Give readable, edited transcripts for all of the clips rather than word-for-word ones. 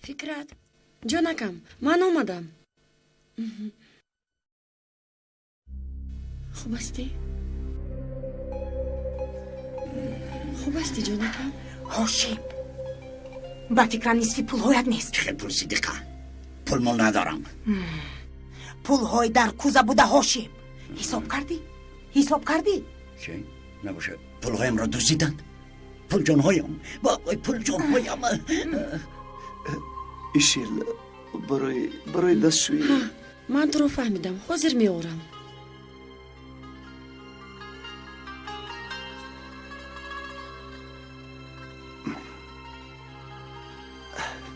Фикрат, ҷонакам, ман омадам. Хуб ҳастӣ? Хуб ҳастӣ, ҷонакам? Ҳошим, ба фикрам нисфи пулҳоят нест. Чӣ хел пул, Сидиқа? Пул мол надорам. Пулҳои дар куза буда, Ҳошим. Ҳисоб кардӣ? Ҳисоб кардӣ? Чӣ? Набошад, пулҳоямро дуздиданд. Пулҷонҳоям, вой, пулҷонҳоям. Ишил, барои дастшӯӣ. Ман туро фаҳмидам, ҳозир меорам.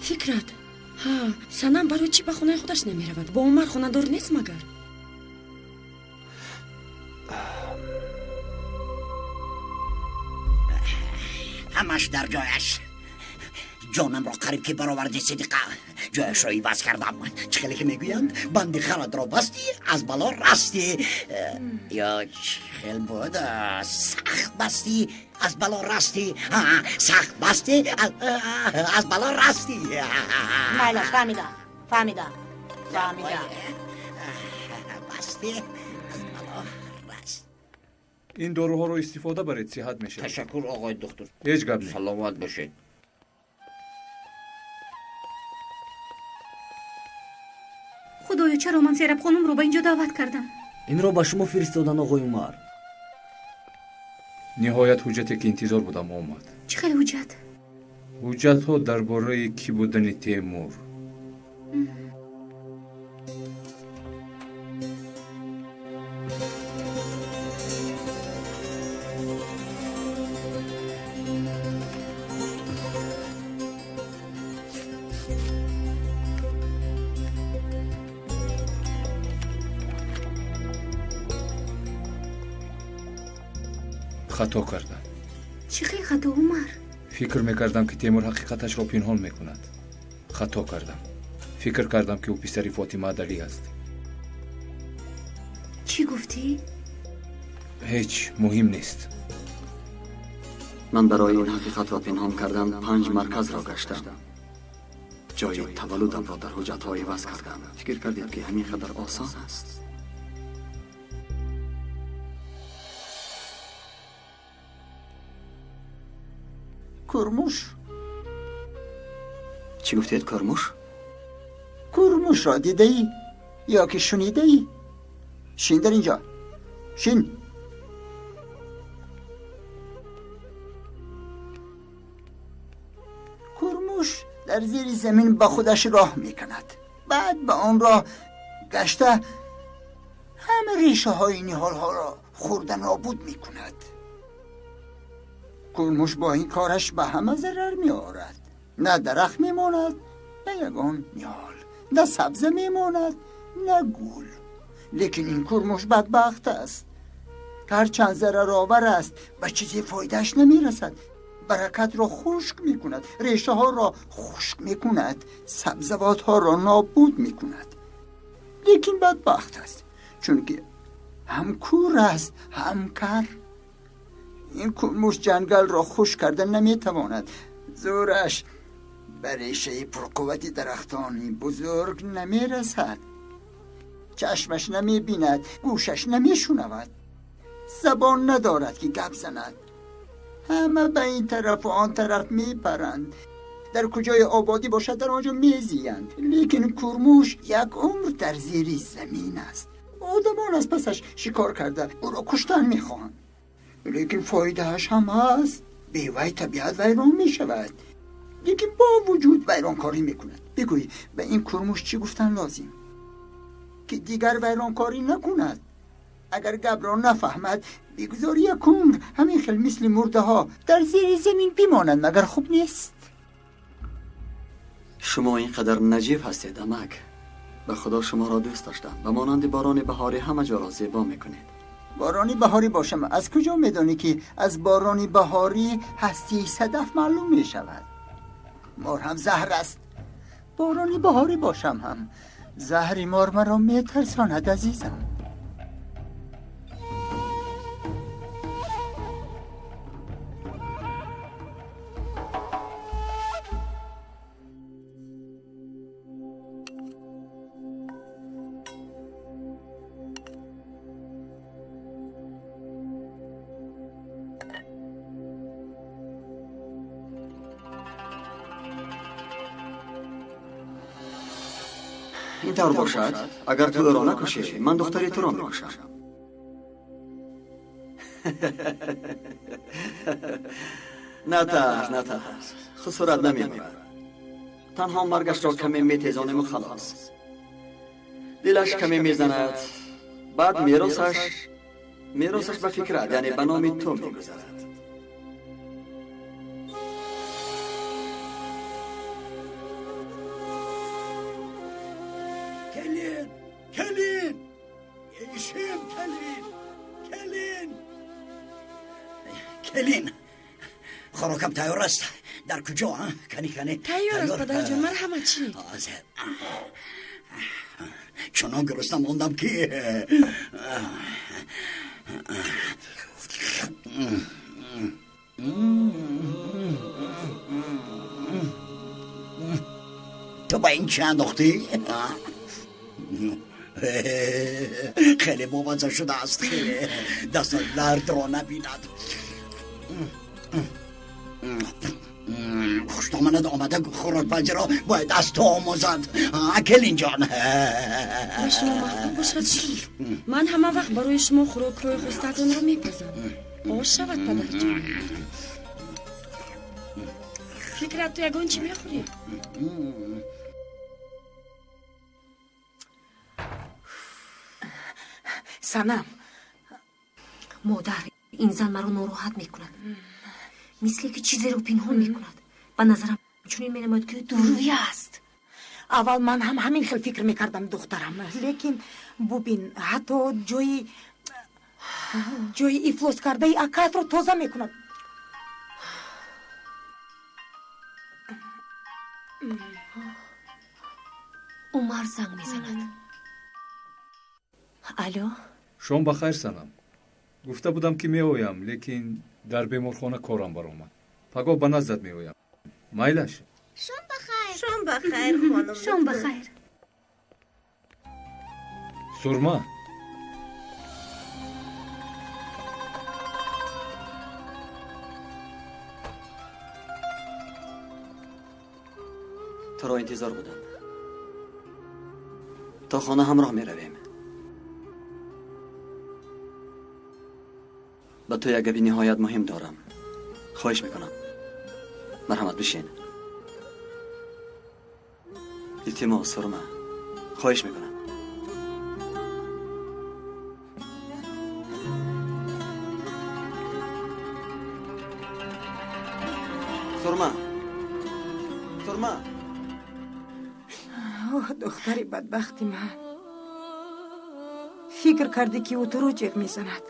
Фикрат, ҳа, Санам барои чӣ ба хонаи худаш намеравад? Бо Умар хонадор нест магар? Ҳамаш дар ҷояш. Ҷонамро қариб ки бароварди, Сидиқа. Ҷояшро иваз кардам. Чӣ хеле ки мегӯянд, банди харатро бастӣ, аз бало растӣ. Ё чӣ хел буд? Сахт бастӣ, аз бало растӣ. Сахт бастӣ, аз бало растӣ. Майлаш, фаҳмидам, фаҳмидам, фаҳмидам. Бастӣ, аз бало раст. Ин доруҳоро истифода баред, сиҳат мешавед. Ташаккур, оғои духтур. Ҳеҷ гап не. Саломат бошед. Худоё, чаро ман Сераб хонумро ба инҷо даъват кардам? Инро ба шумо фиристодан, оғои Умар. Ниҳоят ҳуҷҷате ки интизор будам омад. Чӣ хел ҳуҷҷат? Ҳуҷҷатҳо дар бораи кӣ будани Темур. Хато кардам. Чӣ хел хато, Умар? Фикр мекардам, ки Темур ҳақиқаташро пинҳон мекунад. Хато кардам. Фикр кардам, ки ӯ писари Фотима Адалӣ аст. Чӣ гуфтӣ? Ҳеҷ, муҳим нест. Ман барои ин ҳақиқатро пинҳон кардан 5 марказро гаштам. Ҷои таваллудамро дар ҳуҷҷатҳо иваз кардам. Фикр кардед, ки ҳамин қадар осон аст? Курмуш. Чӣ гуфтед, курмуш? Курмушро дидаӣ ё ки шунидаӣ? Шин дар инҷо, шин. Курмуш дар зери замин ба худаш роҳ мекунад. Баъд ба он роҳ гашта ҳама решаҳои ниҳолҳоро хӯрда нобуд мекунад. Курмуш бо ин кораш ба ҳама зарар меорад. На дарахт мемонад, на ягон ниҳол, на сабза мемонад, на гул. Лекин ин курмуш бадбахт аст. Ҳарчанд зараровар аст, ба чизе фоидааш намерасад. Баракатро хушк мекунад, решаҳоро хушк мекунад, сабзавотҳоро нобуд мекунад. Лекин бадбахт аст, чунки ҳам кур аст, ҳам кар. Ин курмуш ҷангалро хушк карда наметавонад. Зӯраш ба решаи пурқуввати дарахтони бузург намерасад. Чашмаш намебинад, гӯшаш намешунавад, забон надорад ки гап занад. Ҳама ба ин тарафу он тараф мепаранд. Дар куҷои ободӣ бошад, дар он ҷо мезиянд. Лекин курмуш як умр дар зери замин аст. Одамон аз пасаш шикор карда ӯро куштан мехоҳанд. Лекин фоидааш ҳам ҳаст. Бевай табиат вайрон мешавад. Лекин бо вуҷуд вайронкорӣ мекунад. Бигӯй, ба ин курмуш чӣ гуфтан лозим, ки дигар вайронкорӣ накунад? Агар гапро нафаҳмад, бигузор як умр ҳамин хел мисли мурдаҳо дар зери замин бимонад, магар хуб нест? Шумо ин қадар наҷиб ҳастед, амак. Ба худо шуморо дӯст доштам. Ба монанди борони баҳорӣ ҳама ҷоро зебо мекунед. Борони баҳорӣ бошам, аз куҷо медонӣ, ки аз борони баҳорӣ ҳастии садаф маълум мешавад? Мор ҳам заҳр аст. Борони баҳорӣ бошам ҳам заҳри мор маро метарсонад, азизам. Ин тавр бошад, агар ту ӯро накушӣ, ман духтари туро мекушам. Натарс, натарс, хусурат намемонад. Танҳо маргашро каме метезонему халос. Дилаш каме мезанад, баъд меросаш ба фикрат, яъне ба номи ту мегузарад. Келин, келин, ишим келин, келин, келин. Хӯрокам тайёр аст. Дар куҷо? Кани, кани. Тайёр аст, падарҷон, марҳамат, чинед. Чунон гурусна мондам ки ту ба ин чӣ андохтӣ? Хеле бомазза шудааст, хеле. Дастат дардро набинад. Хуштоманад омада хӯрокпазиро бояд аз ту омӯзад, келинҷон. Ба шумо маъқул бошад, шукр. Ман ҳама вақт барои шумо хӯрокҳои хостаатонро мепазам. Ош шавад, падарҷон. Фикрат, ту ягон чӣ мехӯрӣ? Санам. Модар, ин зан маро нороҳат мекунад. Мисле ки чизеро пинҳон мекунад. Ба назарам чунин менамояд, ки дурӯя аст. Аввал ман ҳам ҳамин хел фикр мекардам, духтарам. Лекин бубин, ҳатто ҷои ифлос кардаи акаатро тоза мекунад. Умар занг мезанад. Алло? Шом ба хайр, Санам. Гуфта будам, ки меоям, лекин дар беморхона корам баромад. Пагоҳ ба наздат меоям. Майлаш? Шом ба хайр. Шом ба хайр, хонум. Шом ба хайр. Сурма. Туро интизор будам. То хона ҳамроҳ меравем. Ба ту як габи ниҳоят муҳим дорам. Хоҳиш мекунам. Марҳамат, бишин. Илтимос, Сурма. Хоҳиш мекунам. Сурма. Сурма. Оҳ, духтари бадбахти ман. Фикр кардӣ, ки ӯ туро ҷеғ мезанад.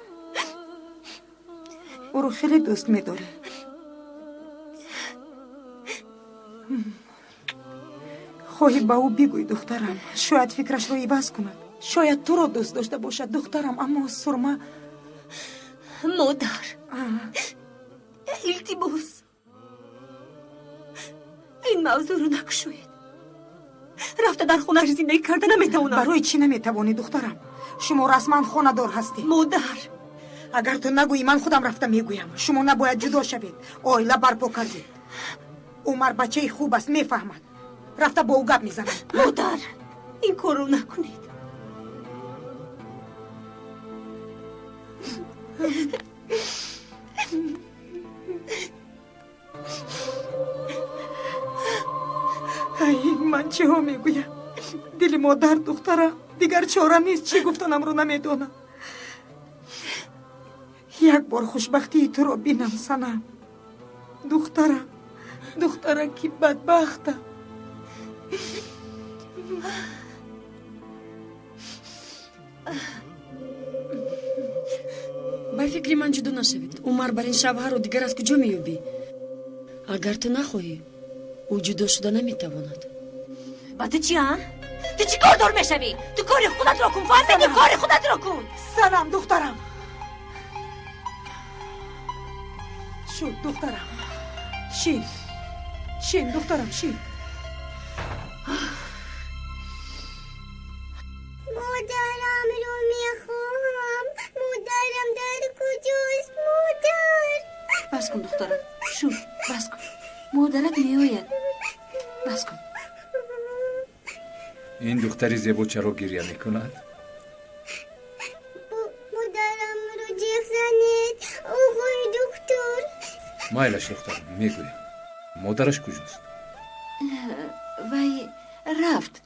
Ӯро хеле дӯст медорӣ. Хоҳӣ ба ӯ бигӯй, духтарам. Шояд фикрашро иваз кунад. Шояд туро дӯст дошта бошад, духтарам. Аммо Сурма. Модар, илтимос, ин мавзӯъро накушоед. Рафта дар хонааш зиндагӣ карда наметавонам. Барои чӣ наметавонӣ, духтарам? Шумо расман хонадор ҳастед. Модар, агар ту нагӯӣ, ман худам рафта мегӯям. Шумо набояд ҷудо шавед. Оила барпо кардед. Умар бачаи хуб аст, мефаҳмад. Рафта бо ӯ гап мезанам. Модар, ин корро накунед. Ай, ман чиҳо мегӯям? Дили модар, духтарам, дигар чора нест. Чӣ гуфтанамро намедонам. Як бор хушбахтии туро бинам, Санам. Духтарам, духтараки бадбахтам. Ба фикри ман ҷудо нашавед. Умар бар ин шавҳарро дигар аз куҷо меёбӣ? Агар ту нахоҳӣ, ӯ ҷудо шуда наметавонад. Ба ту чи, а? Ту чӣ кордор мешавӣ? Ту кори худатро кун, фаҳмидӣ? Кори худатро кун. Санам, духтарам. Шуд, духтарам. Шин. Шин, духтарам, шин. Модарамро мехоҳам. Модарам дар куҷост, модар? Бас кун, духтарам. Шуд, бас кун. Модарат меояд. Бас кун. Ин духтари зебо чаро гирья мекунад? Модарамро ҷеғ занед, оғои доктор. Майлаш, духтарам, мегӯям. Модараш куҷост? Вай рафт,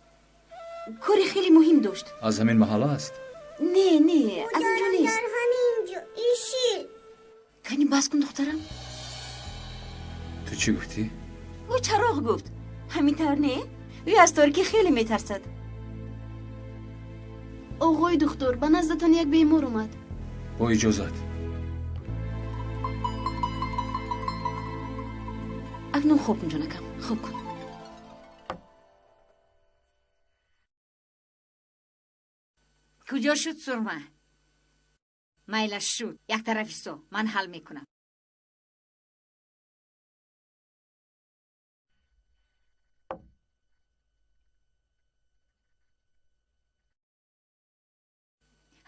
кори хеле муҳим дошт. Аз ҳамин маҳалла аст? Не, не, аз инҷо нест. Дар ҳамин ҷо ишил. Кани бас кун, духтарам. Ту чӣ гуфтӣ? Ӯ чароғ гуфт. Ҳамин тавр не? Ӯ аз торикӣ хеле метарсад. Оғои духтур, ба наздатон як бемор омад. Бо иҷозат. Акнун хоб кун, ҷонакам, хоб кун. Куҷо шуд Сурма? Майлаш шуд, як тарафи со, ман ҳал мекунам.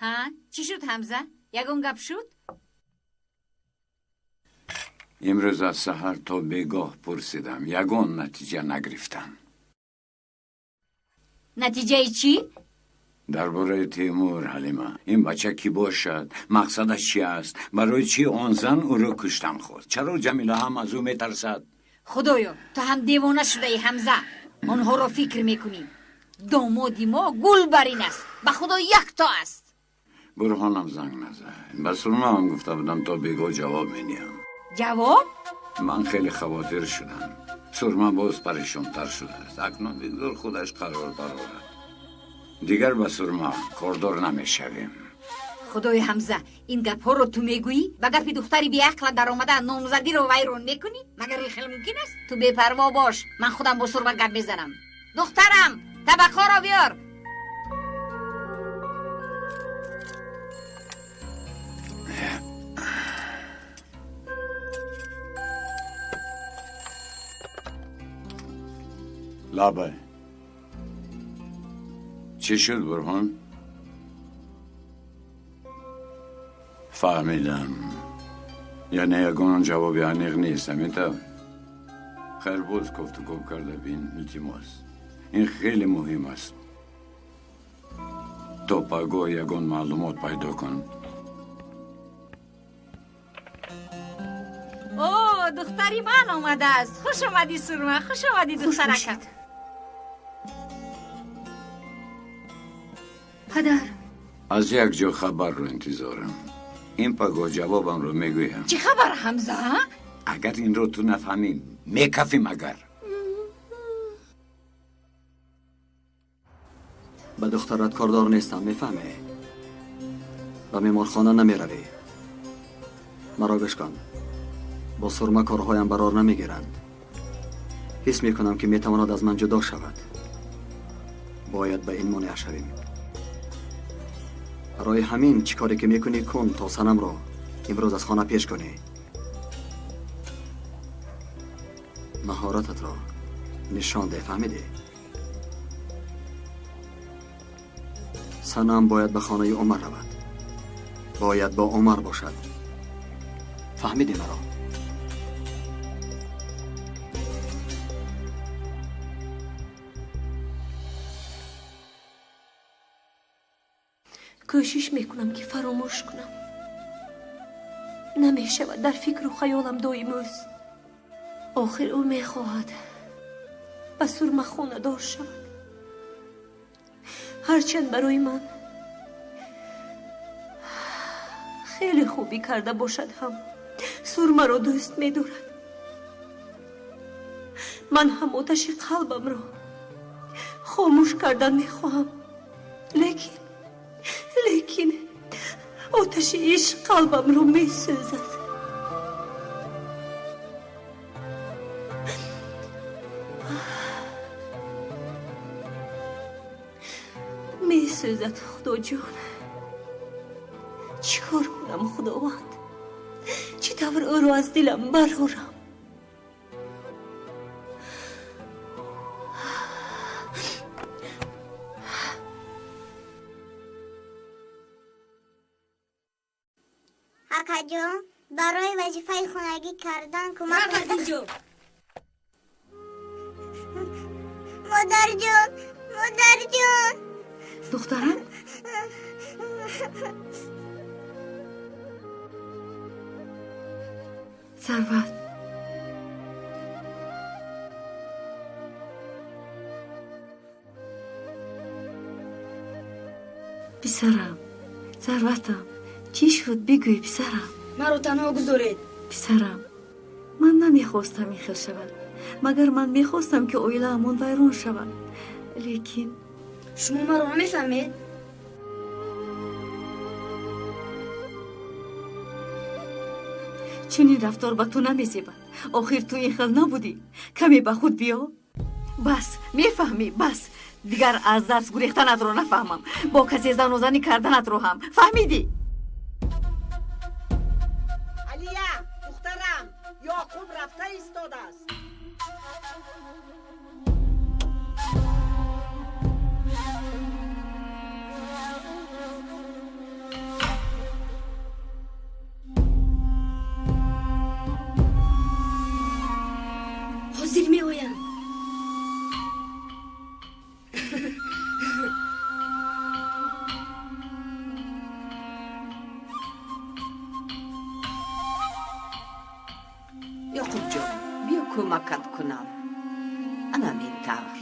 Ҳа, чӣ шуд, Ҳамза? Ягон гап шуд? Имрӯз аз саҳар то бегоҳ пурсидам, ягон натиҷа нагирифтам. Натиҷаи чӣ? Дар бораи Темур, Ҳалима. Ин бача кӣ бошад? Мақсадаш чи аст? Барои чӣ он зан ӯро куштан хост? Чаро Ҷамила ҳам аз ӯ метарсад? Худоё, ту ҳам девона шудаи, Ҳамза. Онҳоро фикр мекунӣ. Домоди мо гул бар ин аст, ба Худо якто аст. Бурҳонам занг назад. Ба Сурмаам гуфта будам, то бегоҳ ҷавоб медиҳам. Ҷавоб? Ман хеле хавотир шудам. Сурма боз парешонтар шудааст. Акнун бигзор худаш қарор барорад. Дигар ба Сурма кордор намешавем. Худои Ҳамза, ин гапҳоро ту мегӯӣ? Ба гапи духтари беақла даромада номзадиро вайрон мекунӣ? Магар ин хел мумкин аст? Ту бепарво бош, ман худам бо Сурма гап мезанам. Духтарам, табақҳоро биёр. Лабай. Чӣ шуд, Бурҳон? Фаҳмидам. Яъне ягон ҷавоби аниқ нест, ҳамин тавр? Хайр, боз кофтукоб карда бин, илтимос. Ин хеле муҳим аст. То пагоҳ ягон маълумот пайдо кун. О, духтари ман омадааст. Хуш омадӣ, Сурма, хуш омадӣ, духтаракам. Падар, аз як ҷо хабарро интизорам. Ин пагоҳ ҷавобамро мегӯям. Чӣ хабар, Ҳамза? Агар инро ту нафаҳмӣ, мекафим агар. Ба духтарат кордор нестам, мефаҳмӣ? Ба меморхона намеравӣ. Маро гӯш кун. Бо Сурма корҳоям барор намегиранд. Ҳис мекунам, ки метавонад аз ман ҷудо шавад. Бояд ба ин монеа шавем. Барои ҳамин чӣ коре ки мекунӣ кун, то Санамро имрӯз аз хона пеш кунӣ. Маҳорататро нишон деҳ, фаҳмидӣ? Санам бояд ба хонаи Умар равад. Бояд бо Умар бошад. Фаҳмидӣ маро? Кӯшиш мекунам, ки фаромӯш кунам. Намешавад, дар фикру хаёлам доим ӯст. Охир ӯ мехоҳад ба Сурма хонадор шавад. Ҳарчанд барои ман хеле хубӣ карда бошад ҳам, Сурмаро дӯст медорад. Ман ҳам оташи қалбамро хомӯш кардан мехоҳам, лекин оташи ишқ қалбамро месӯзад. Месӯзад, Худоҷон. Чӣ кор кунам, Худованд? Чӣ тавр ӯро аз дилам барорам? Акаҷон, барои вазифаи хонагӣ кардан кӯмак. Модарҷон, Модарҷон. Духтарам? Сарват. Писарам, Сарватам, чӣ шуд бигӯй, писарам. Маро танҳо гузоред. Писарам, ман намехостам ин хел шавад. Магар ман мехостам, ки оилаамон вайрон шавад. Лекин шумо маро намефаҳмед? Чунин рафтор ба ту намезебад. Охир ту ин хел набудӣ. Каме ба худ биё. Бас, мефаҳмӣ, бас. Дигар аз дарс гурехтанатро нафаҳмам. Бо касе занозанӣ карданатро ҳам. Фаҳмидӣ? Алия, духтарам, Ёқуб рафта истодааст. Ҳозир меоям. Ёқубҷон, биё кӯмакат кунам. Анам ин тавр.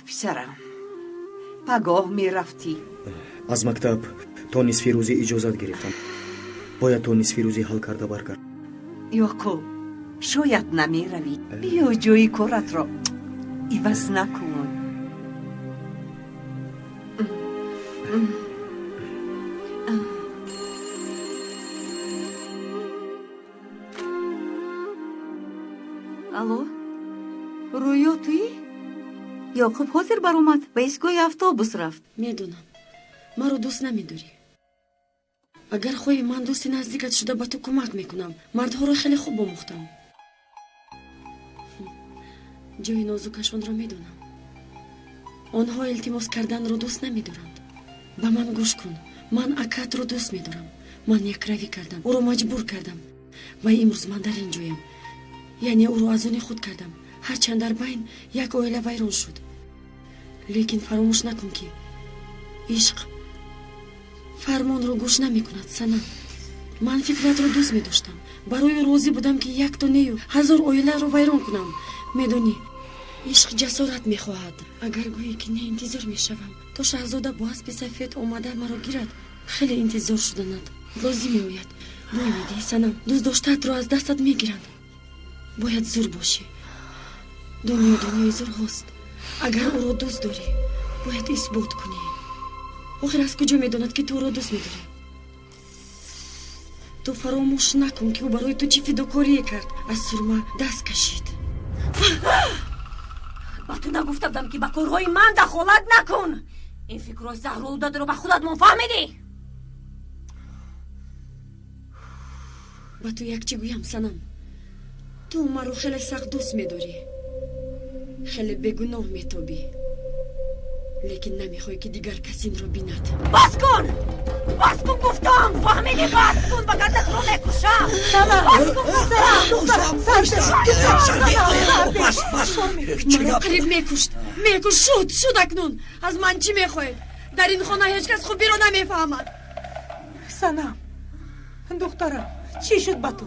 Писарам, пагоҳ мерафтӣ. Аз мактаб то нисфи рӯзӣ иҷозат гирифтам. Бояд то нисфи рӯзӣ ҳал карда баргардам. Ёқуб, шояд намеравӣ. Биё ҷои коратро иваз накун. Алло, Рӯё туӣ? Ёқуб ҳозир баромад, ба истгоҳи автобус рафт. Медонам, маро дӯст намедорӣ. Агар хоҳӣ, ман дӯсти наздикат шуда ба ту кӯмак мекунам. Мардҳоро хеле хуб омӯхтам. Ҷои нозукашонро медонам. Онҳо илтимос карданро дӯст намедоранд. Ба ман гӯш кун. Ман акаатро дӯст медорам. Ман якравӣ кардам, ӯро маҷбур кардам ва имрӯз ман дар ин ҷоям. Яъне ӯро аз они худ кардам. Ҳарчанд дар байн як оила вайрон шуд. Лекин фаромӯш накун, ки ишқ фармонро гӯш намекунад, Санам. Ман фикратро дӯст медоштам. Барои ӯ розӣ будам, ки якто нею ҳазор оиларо вайрон кунам. Медонӣ, ишқ ҷасорат мехоҳад. Агар гӯӣ, ки не, интизор мешавам, то шаҳзода бо аспи сафед омада маро гирад, хеле интизор шуданат розӣ меояд. Бой медиҳӣ, Санам. Дӯстдоштаатро аз дастат мегиранд. Бояд зур бошӣ. Дунё дунёи зурҳост. Агар ӯро дӯст дорӣ, бояд исбот кунӣ. Охир аз куҷо медонад, ки ту ӯро дӯст медорӣ? Ту фаромӯш накун, ки ӯ барои ту чӣ фидокорие кард. Аз сурма даст кашид. Ба ту нагуфта будам, ки ба корҳои ман дахолат накун. Ин фикрҳои заҳролударо ба худат мон, фаҳмидӣ? Ба ту як чӣ гӯям, Санам. Ту маро хеле сахт дӯст медорӣ. Хеле бегуноҳ метобӣ. Лекин намехоҳӣ, ки дигар кас инро бинад. Бас кун! Бас кун гуфтам! Фаҳмидӣ? Бас кун, вагарна туро мекушам! Бас кун гуфтам! Маро қариб мекушт. Мекушт. Шуд, шуд акнун. Аз ман чӣ мехоҳед? Дар ин хона ҳеҷ кас хубиро намефаҳмад. Санам, духтарам, чӣ шуд ба ту?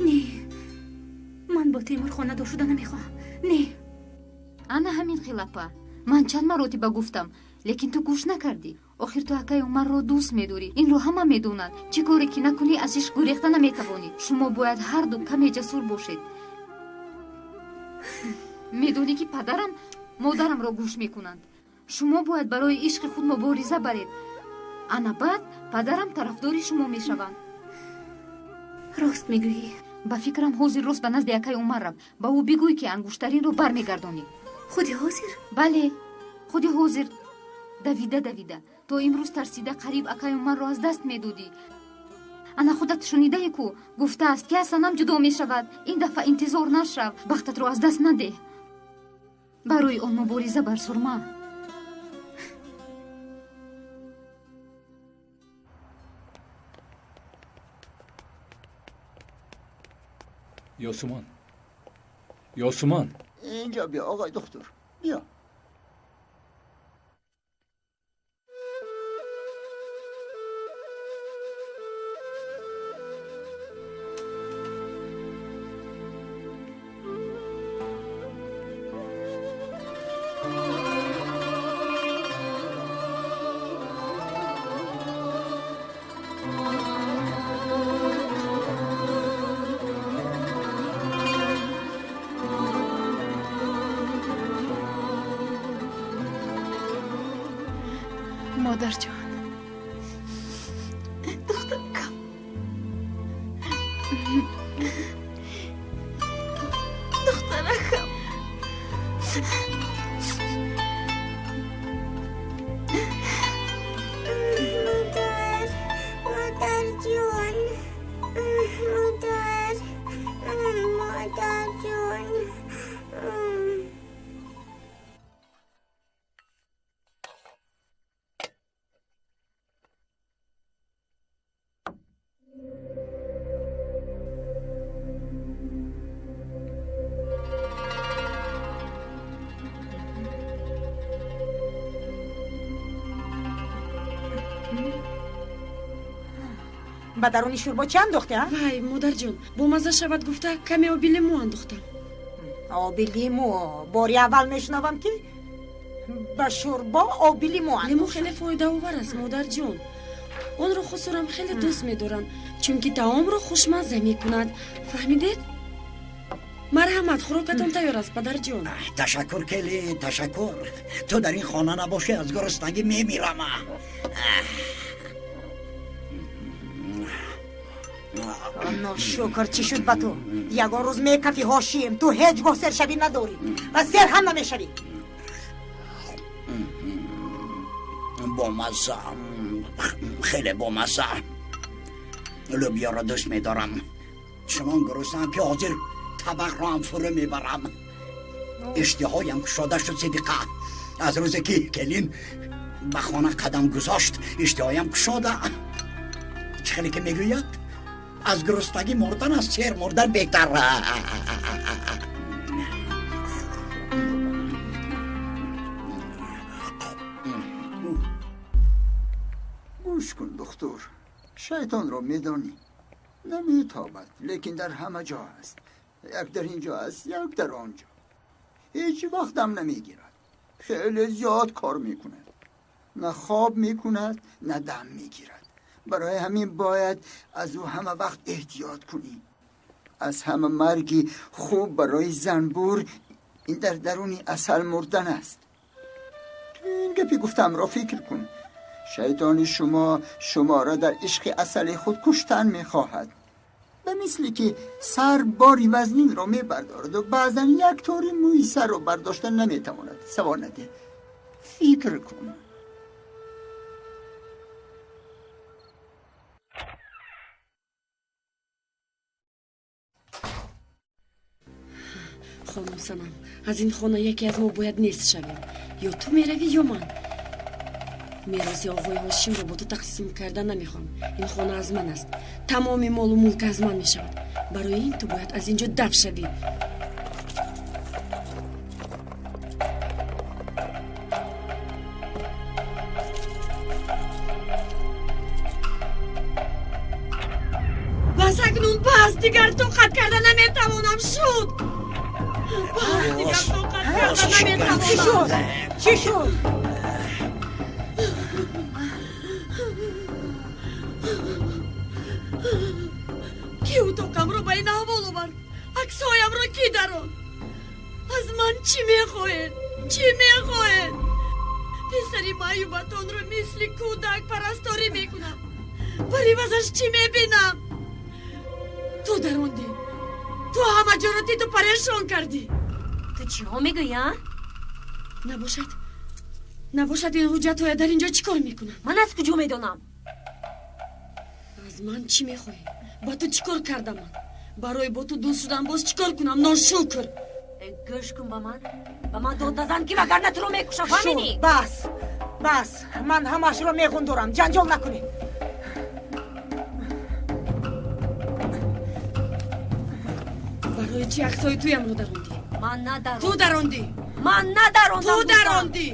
Не, ман бо Темур хонадор шуда намехоҳам. Не. Ана ҳамин хел, апа. Ман чанд маротиба гуфтам, лекин ту гӯш накардӣ. Охир ту акаи Умарро дӯст медорӣ. Инро ҳама медонанд. Чӣ коре ки накунӣ, аз ишқ гурехта наметавонӣ. Шумо бояд ҳарду каме ҷасур бошед. Медонӣ, ки падарам модарамро гӯш мекунанд. Шумо бояд барои ишқи худ мубориза баред. Ана баъд падарам тарафдори шумо мешаванд. Рост мегӯӣ. Ба фикрам, ҳозир рост ба назди акаи Умар рав. Ба ӯ бигӯй, ки ангуштаринро бармегардонӣ. Худи ҳозир? Бале, худи ҳозир. Давида давида то имрӯз тарсида қариб акаи Умарро аз даст медодӣ. Ана худат шунидае ку, гуфтааст, ки аз Санам ҷудо мешавад. Ин дафъа интизор нашав, бахтатро аз даст надеҳ. Барои он мубориза бар, Сурма. Ёсуман, Ёсуман, инҷо биё, оғои духтур, биё. Модарҷон, духтаракам, духтаракам. Модар, модарҷон, модар, модарҷон. Ба даруни шӯрбо чӣ андохте? Вай, модарҷон, бомазза шавад гуфта, каме оби лимӯ андохтам. Оби лимӯ? Бори аввал мешунавам, ки ба шӯрбо оби лимӯ. Лимӯ хеле фоидаовар аст, модарҷон. Онро хусурам хеле дӯст медоранд, чунки таомро хушмазза мекунад. Фаҳмидед? Марҳамат, хӯрокатон тайёр аст, падарҷон. Ташаккур, келин, ташаккур. Ту дар ин хона набошӣ, аз гуруснагӣ мемирам. Ношукр, чӣ шуд ба ту? Ягон рӯз мекафӣ, Ҳошим. Ту ҳеҷ гоҳ сершавӣ надорӣ ва сер ҳам намешавӣ. Бомазза, хеле бомазза. Лӯбиёро дӯст медорам. Чунон гуруснаам, ки ҳозир табақро ҳам фурӯ мебарам. Иштиҳоям кушода шуд, Сидиқа. Аз рӯзе ки келин ба хона қадам гузошт, иштиҳоям кушода. Чӣ хеле ки мегӯяд, аз гуруснагӣ мурдан аз сер мурдан беҳтар. Гӯш кун, духтур, шайтонро медонӣ, наметобад, лекин дар ҳама ҷо аст. Як дар ин ҷо аст, як дар он ҷо. Ҳеҷ вақт дам намегирад. Хеле зиёд кор мекунад. На хоб мекунад, на дам мегирад. Барои ҳамин бояд аз ӯ ҳама вақт эҳтиёт кунӣ. Аз ҳама марги хуб барои занбур ин дар даруни асал мурдан аст. Ту ин гапи гуфтамро фикр кун. Шайтони шумо шуморо дар ишқи асали худ куштан мехоҳад. Ба мисли ки сар бори вазнинро мебардораду баъзан як тори мӯи сарро бардошта наметавонад. Савол надеҳ, фикр кун. Хонум Санам, аз ин хона яке аз мо бояд нест шавем. Ё ту меравӣ, ё ман. Мероси оғои Ҳошимро бо ту тақсим карда намехоҳам. Ин хона аз ман аст, тамоми молу мулк аз ман мешавад. Барои ин ту бояд аз ин ҷо даф шавӣ. Бас, акнун бас, дигар тоқат карда наметавонам. Шуд, бас, дигар тоқат карда наметавонам. Чӣ шуд? Чӣ шуд? Ки утоқамро ба ин аҳвол овард? Аксҳоямро кӣ даронд? Аз ман чӣ мехоҳед? Чӣ мехоҳед? Писари маъюбатонро мисли кӯдак парасторӣ мекунам. Бар ивазаш чӣ мебинам? Ту дарондӣ, ту ҳама ҷоро титу парешон кардӣ. Ту чиҳо мегӯӣ, а? Набошад, набошад, ин ҳуҷҷатҳоя дар ин ҷо чӣ кор мекунанд? Ман аз куҷо медонам? Аз ман чӣ мехоҳӣ? Ба ту чӣ кор кардам ман? Барои бо ту дӯст шудан боз чӣ кор кунам, ношукр? Гӯш кун ба ман, ба ман дод назан, ки вагарна туро мекушам, фаҳмидӣ? Бас, бас, ман ҳамаашро меғундорам. Ҷанҷол накунед. Барои чӣ аксҳои туямро дарондӣ? Ман надарондам. Ту дарондӣ. Ман надарондам. Ту дарондӣ.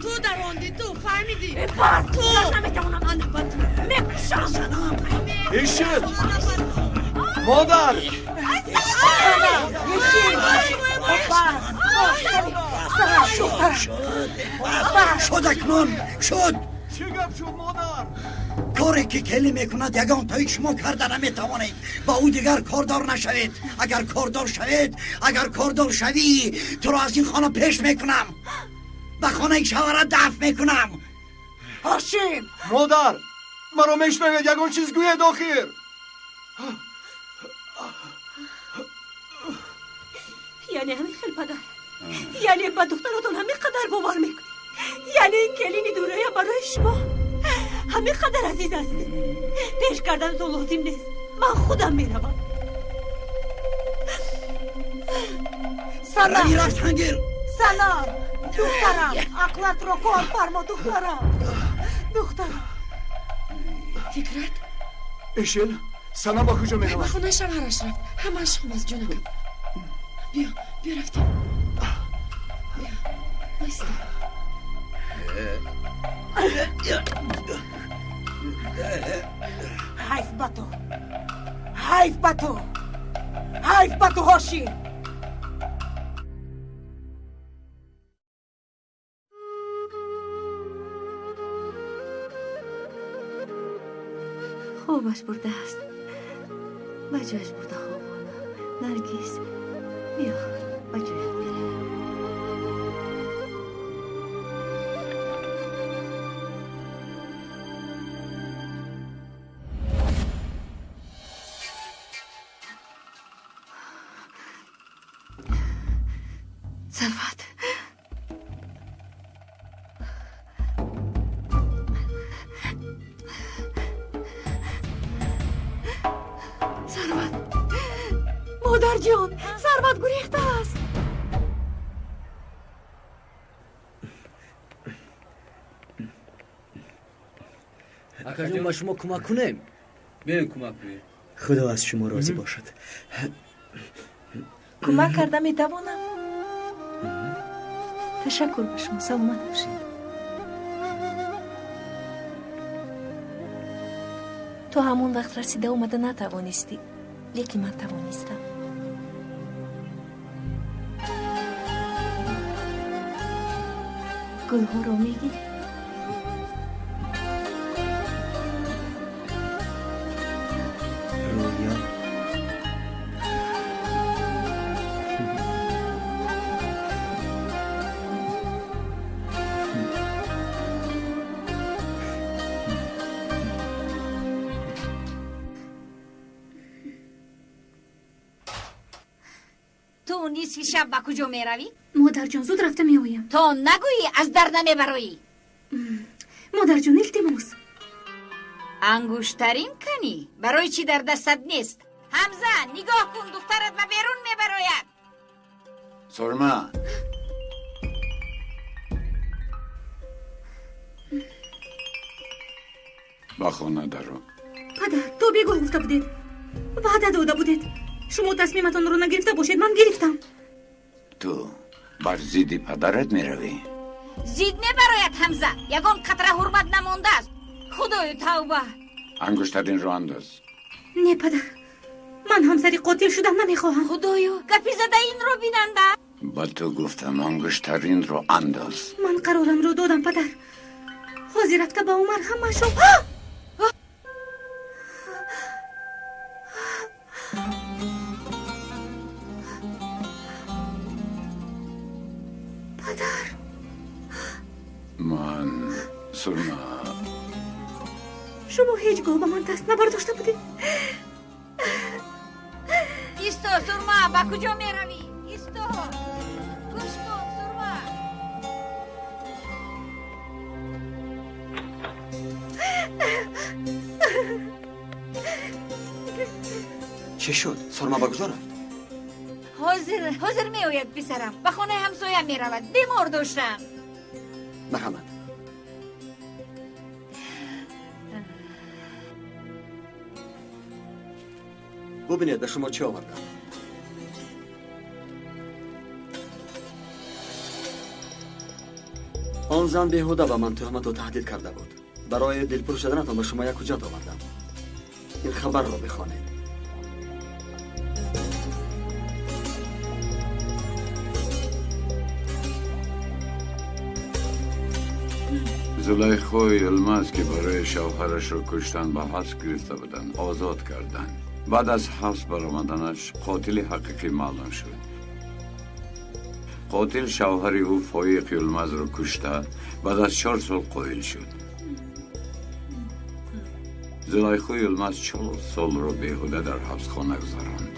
Ту дарондӣ, ту фаҳмидӣ? Бас, ту наметавонам. Ана ба ту. Мекушам. Ишин! Модар! Шуд акнун, шуд. Чӣ гап шуд, модар? Коре ки келин мекунад, ягонтои шумо карда наметавонед. Ба ӯ дигар кордор нашавед. Агар кордор шавед, агар кордор шавӣ, туро аз ин хона пеш мекунам, ба хонаи шавҳарат дафн мекунам. Ҳошим! Модар, маро мешунавед? Ягон чиз гӯед охир. Яъне ҳамин хел, падар? Яъне ба духтаратон ҳамин қадар бовар мекунед? Яъне ин келини дурая барои шумо ҳамин қадар азиз аст? Пеш карданатон лозим нест, ман худам меравам. Санам! Рафтангир! Санам! Духтарам, ақлатро кор фармо, духтарам, духтарам. Фикрат? Эшел, Санам ба куҷо меравад? Ба хонаи шавҳараш рафт. Ҳамааш хуб аст, ҷонакам. Биё, биё, рафтем. Биё, оҳиста. Ҳайф ба ту, ҳайф ба ту, ҳайф ба ту, Ҳошим. Хобаш бурдааст, ба ҷояш бурда хобона. Наргиз, биё, ба ҷоят меравем. Сарват, Сарват, модарҷон, Сарват гурехтааст. Акаҷон, ба шумо кӯмак кунем? Биёед, кӯмак кунед. Худо аз шумо розӣ бошад. Кӯмак карда метавонам? Ташаккур ба шумо, саломат бошед. Ту ҳамон вақт расида омада натавонистӣ, лекин ман тавонистам. Гулҳоро мегирӣ? Рӯё. Ту нисфи шаб ба куҷо меравӣ? Модарҷон, зуд рафта меоям. То нагӯӣ, аз дар намебароӣ. Модарҷон, илтимос. Ангуштарин канӣ? Барои чӣ дар дастат нест? Ҳамза, нигоҳ кун, духтарат ба берун мебарояд. Сурма, ба хона даро. Падар, то бегоҳ гуфта будед, ваъда дода будед. Шумо тасмиматонро нагирифта бошед, ман гирифтам. Ту бар зидди падарат меравӣ? Зид мебарояд, Ҳамза. Ягон қатра ҳурмат намондааст. Худою, тавба! Ангуштаринро андоз. Не, падар, ман ҳамсари қотил шудан намехоҳам. Худоё, гапи зада инро бинанда. Ба ту гуфтам, ангуштаринро андоз. Ман қарорамро додам, падар. Ҳозир рафта ба Умар ҳамаашро. Падар, Ман, Сурма. Шумо ҳеҷ гоҳ ба ман даст набардошта будед. Исто, Сурма, ба куҷо меравӣ? Исто, гӯш кун, Сурма. Чӣ шуд? Сурма ба куҷо рафт? Ҳозир, ҳозир меояд, писарам. Ба хонаи ҳамсоя меравад, бемор доштам. Марҳамат. Бубинед, ба шумо чӣ овардам. Он зан беҳуда ба ман туҳмату таҳдид карда буд. Барои дилпур шуданатон ба шумо як ҳуҷҷат овардам. Ин хабарро бихонед. Зулайхо Йилмаз, ки барои шавҳарашро куштан ба ҳабс гирифта буданд, озод карданд. Баъд аз ҳабс баромаданаш қотили ҳақиқӣ маълум шуд. Қотил шавҳари ӯ Фоиқ Йилмазро кушта, баъд аз 4 сол қоил шуд. Зулайхо Йилмаз 4 солро беҳуда дар ҳабсхона гузаронд.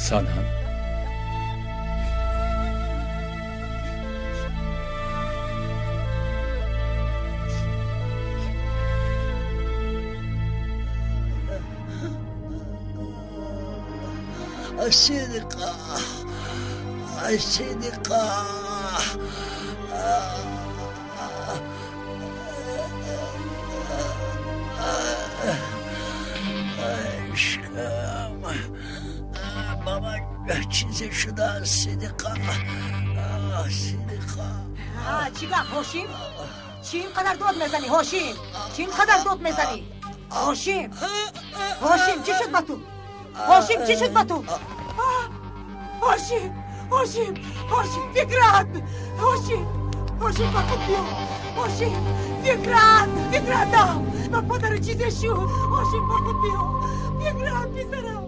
Санам, Сидиқа, Сидиқа. Ишқам ба ман чизе шудааст, Сидиқа, Сидиқа. Чӣ гап, Ҳошим? Чӣ ин қадар дод мезанӣ, Ҳошим? Чӣ ин қадар дод мезанӣ, Ҳошим? Ҳошим, чӣ шуд ба ту? Ҳошим, чӣ шуд ба ту? Ҳошим, Ҳошим, Ҳошим, Фикрат! Ҳошим, Ҳошим, ба худ биё! Ҳошим, Фикрат, Фикратам! Ба падару чизе шуд! Ҳошим, ба худ биё! Фикрат, писарам!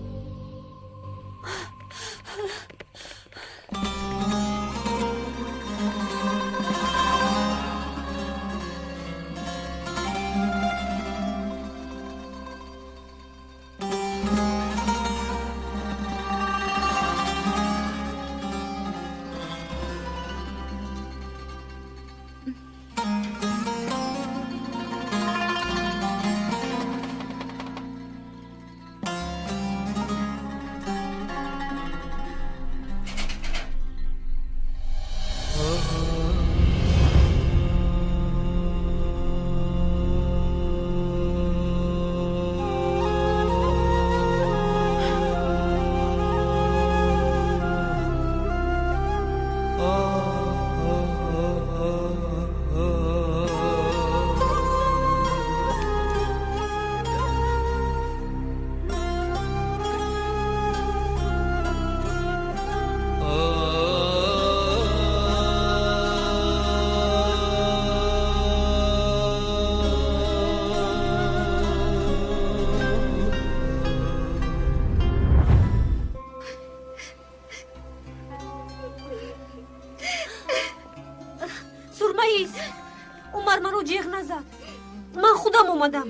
Ман худам омадам.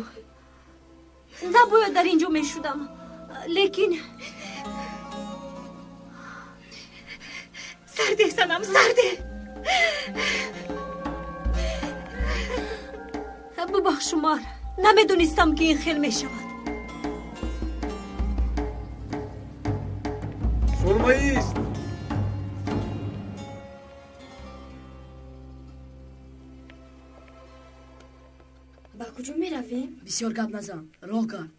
Набояд дар ин ҷо мешудам, лекин сарде, Санам, сарде. Бубахш, Умар, намедонистам, ки ин хел мешавад. Сурмаист! Ба куҷо меравем? Бисёр гап назан, роҳ гард.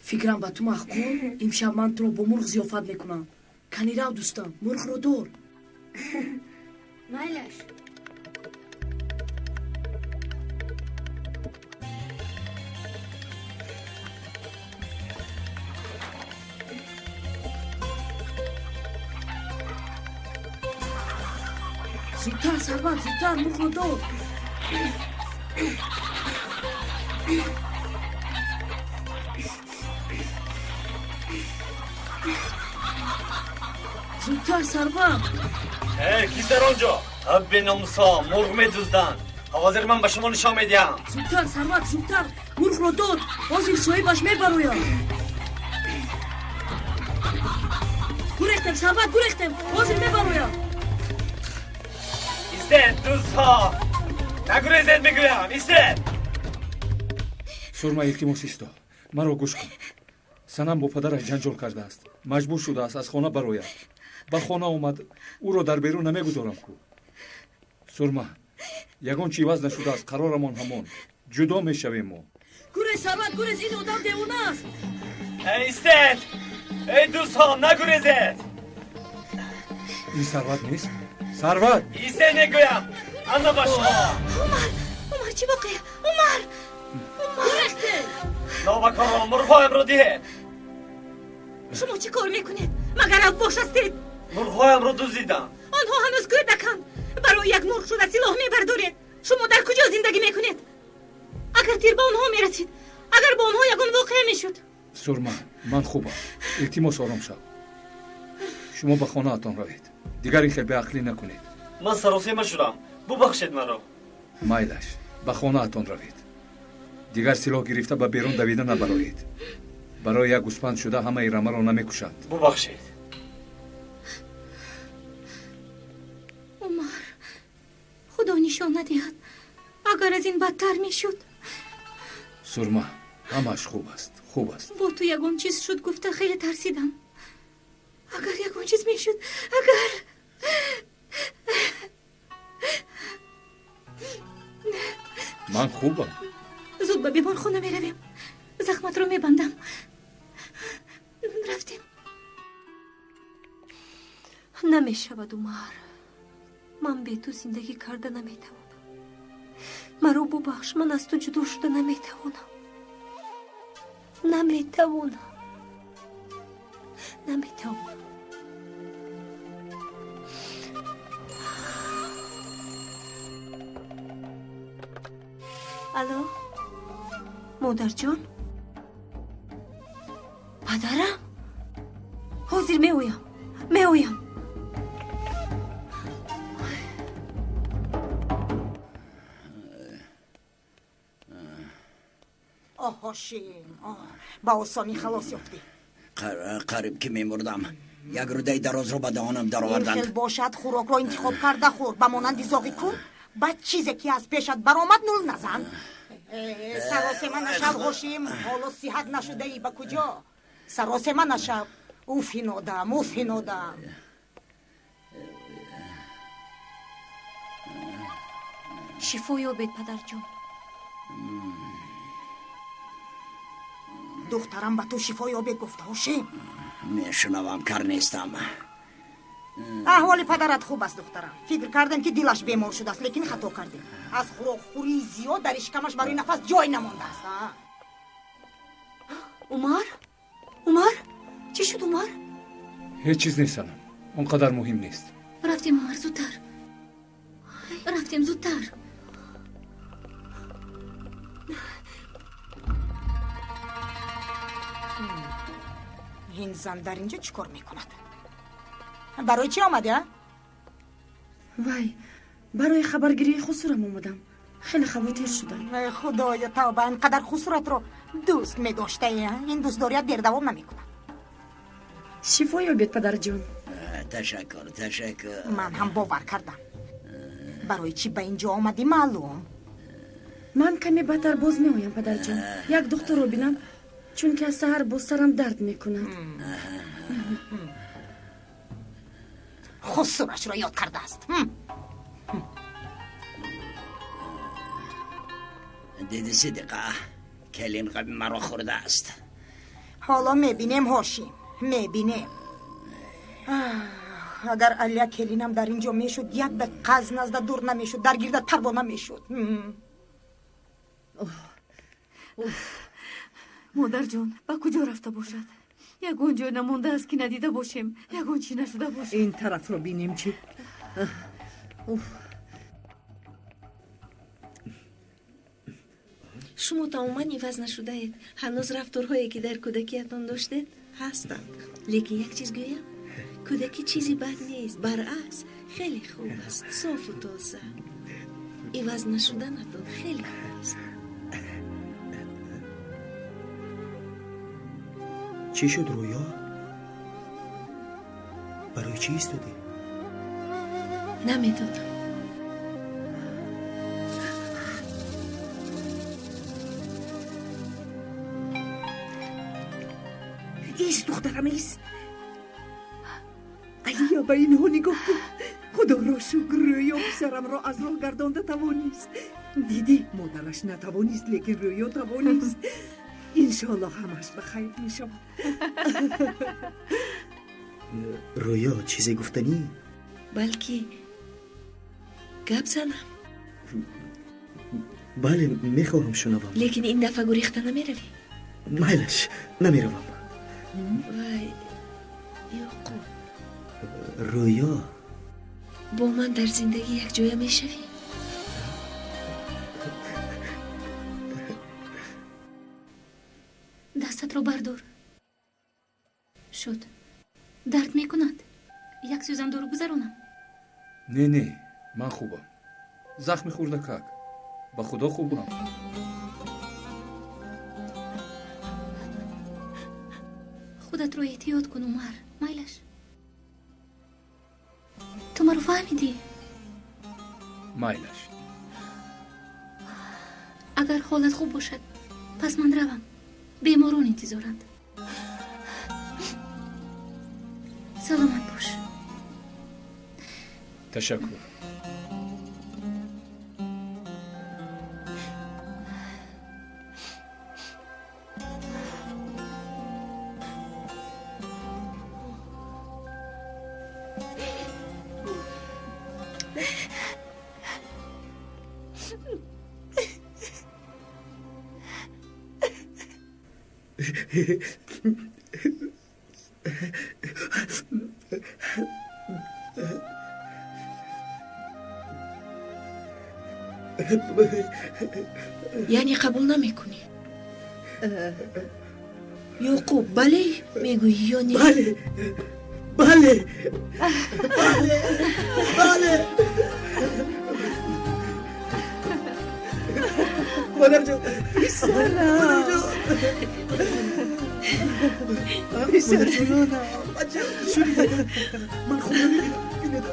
Фикрам ба ту маъқул, имшаб ман туро бо мурғ зиёфат мекунам. Кани рав, дӯстам, мурғро дор. Майлаш. Зудтар, Сарват, зудтар, мурғро дор. Зудтар, Сарват. Кист дар он ҷо? Беномусо, мурғ медузданд. Ҳозир ман ба шумо нишон медиҳам. Зудтар, Сарват, зудтар! Мурғро дод, ҳозир соҳибаш мебарояд. Гурехтем, Сарват, гурехтем, ҳозир мебарояд. Истед, дӯстҳо! Нагурезед, мегӯям, истед! Сурма, илтимос, исто, маро гӯш кун. Санам бо падараш ҷанҷол кардааст, маҷбур шудааст аз хона барояд. Ба хона омад, ӯро дар берун намегузорам ку. Сурма, ягон чи иваз нашудааст, қарорамон ҳамон, ҷудо мешавем мо. Гурез, Сарват, гурез, ин одам девона аст. Истед! Эй дӯстҳо, нагурезед! Ин Сарват нест? Сарват! Истед, мегӯям, ана ба шумо! Умар, Умар, чӣ воқеа? Умар, гурехтем! Нобакорон, мурғҳоямро диҳед! Шумо чӣ кор мекунед? Магар авбош ҳастед? Мурғҳоямро дуздидам. Онҳо ҳанӯз кӯдаканд. Барои як мурғ шуда силоҳ мебардоред. Шумо дар куҷо зиндагӣ мекунед? Агар тир ба онҳо мерасид, агар бо онҳо ягон воқеа мешуд. Сурма, ман хубам, илтимос, ором шав. Шумо ба хонаатон равед, дигар ин хел беақлӣ накунед. Ман саросема шудам, бубахшед маро. Майлаш, ба хонаатон равед. Дигар силоҳ гирифта ба берун давида набароед. Барои як гӯспанд шуда ҳамаи рамаро намекушад. Бубахшед. Умар, худо нишон надиҳад, агар аз ин бадтар мешуд. Сурма, ҳамааш хуб аст, хуб аст. Бо ту ягон чиз шуд гуфта хеле тарсидам. Агар ягон чиз мешуд, агар. Ман хубам. Зуд ба беморхона меравем, захматро мебандам. Рафтем. Намешавад, Умар, ман бе ту зиндагӣ карда наметавонам. Маро бубахш, ман аз ту ҷудо шуда наметавонам, наметавонам, наметавонам. Алло, модарҷон, падарам ҳозир меоям, меоям. Оҳ, Ҳошим, ба осонӣ халос ёфтӣ. Қариб ки мемурдам. Як рӯдаи дарозро ба даҳонам дароварданд. Ин хел бошад, хӯрокро интихоб карда хӯр, ба монанди зоғи кӯр. Баъд чизе ки аз пешат баромад, нул назан. Саросема нашав, Ҳошим, ҳоло сиҳат нашудаӣ, ба куҷо? Саросема нашав. Уф, ин одам, уф, ин одам. Шифо ёбед, падарҷон. Духтарам ба ту шифо ёбед гуфт, Ҳошим. Мешунавам, кар нестам. Аҳволи падарат хуб аст, духтарам. Фикр кардем, ки дилаш бемор шудааст, лекин хато кардем. Аз хӯрокхӯрии зиёд дар ишкамаш барои нафас ҷой намондааст. Умар, Умар, чӣ шуд, Умар? Ҳеҷ чиз нест, санам, он қадар муҳим нест. Рафтем, Умар, зудтар рафтем, зудтар. Ин зан дар инҷо чӣ кор мекунад? Барои чӣ омадӣ, а? Вай, барои хабаргирии хусурам омадам. Хеле хавотир шудам. Худоё, тавба, ин қадар хусуратро дӯст медоштаи, ин дӯстдорият дердавом намекунад. Шифо ёбед, падарҷон. Ташаккур, ташаккур. Ман ҳам бовар кардам. Барои чӣ ба ин ҷо омадӣ, маълум. Ман каме баъдтар боз меоям, падарҷон. Як духтурро бинам, чунки аз саҳар боз сарам дард мекунад. Хусурашро ёд кардааст. Диди, Сидиқа, келин ғами маро хӯрдааст. Ҳоло мебинем, Ҳошим, мебинем. Агар Алия келинам дар ин ҷо мешуд, як дақиқа аз назда дур намешуд, дар гирдат парвона мешуд. Модарҷон, ба куҷо рафта бошад? Ягон ҷой намондааст, ки надида бошем, ягон чӣ нашуда бошем. Ин тарафро бинем чӣ. Шумо тамоман иваз нашудаед. Ҳанӯз рафторҳое, ки дар кӯдакиятон доштед, ҳастанд. Лекин як чиз гӯям, Кӯдакӣ чизи бад нест, баръакс, хеле хуб аст, софу тоза. Иваз нашуданатон хеле хуб аст. Чӣ шуд, Рӯё? Барои чӣ истодӣ? Намедонам. Ист, духтарам, ист. Алия, ба инҳо нигоҳ кун. Худоро шукр, Рӯё писарамро аз роҳ гардонда тавонист. Дидӣ, модараш натавонист, лекин Рӯё тавонист. Иншоаллоҳ ҳамаш ба хайр мешавад. Рӯё, чизе гуфтанӣ? Балки гап занам? Бале, мехоҳам шунавам. Лекин ин дафъа гурехта намеравӣ? Майлаш, намеравам. Вай, Ёқуб. Рӯё. Бо ман дар зиндагӣ якҷоя мешавӣ? Дастатро бардор. Шуд. Дард мекунад. Як сӯзандору гузаронам. Не, не, ман хубам. Захми хурдакак. Ба худо хубам. Худатро эҳтиёт кун, Умар. Майлаш. Ту маро фаҳмидӣ? Майлаш. Агар ҳолат хуб бошад, пас ман равам. Беморон интизоранд. Саломат бош. Ташаккур. Яъне қабул намекунӣ? Ёқуб, бале мегӯӣ ё не? Бале, бале, бале, бале. Модарҷон, модарҷон, писарҷононам. Ман хоб намебинам.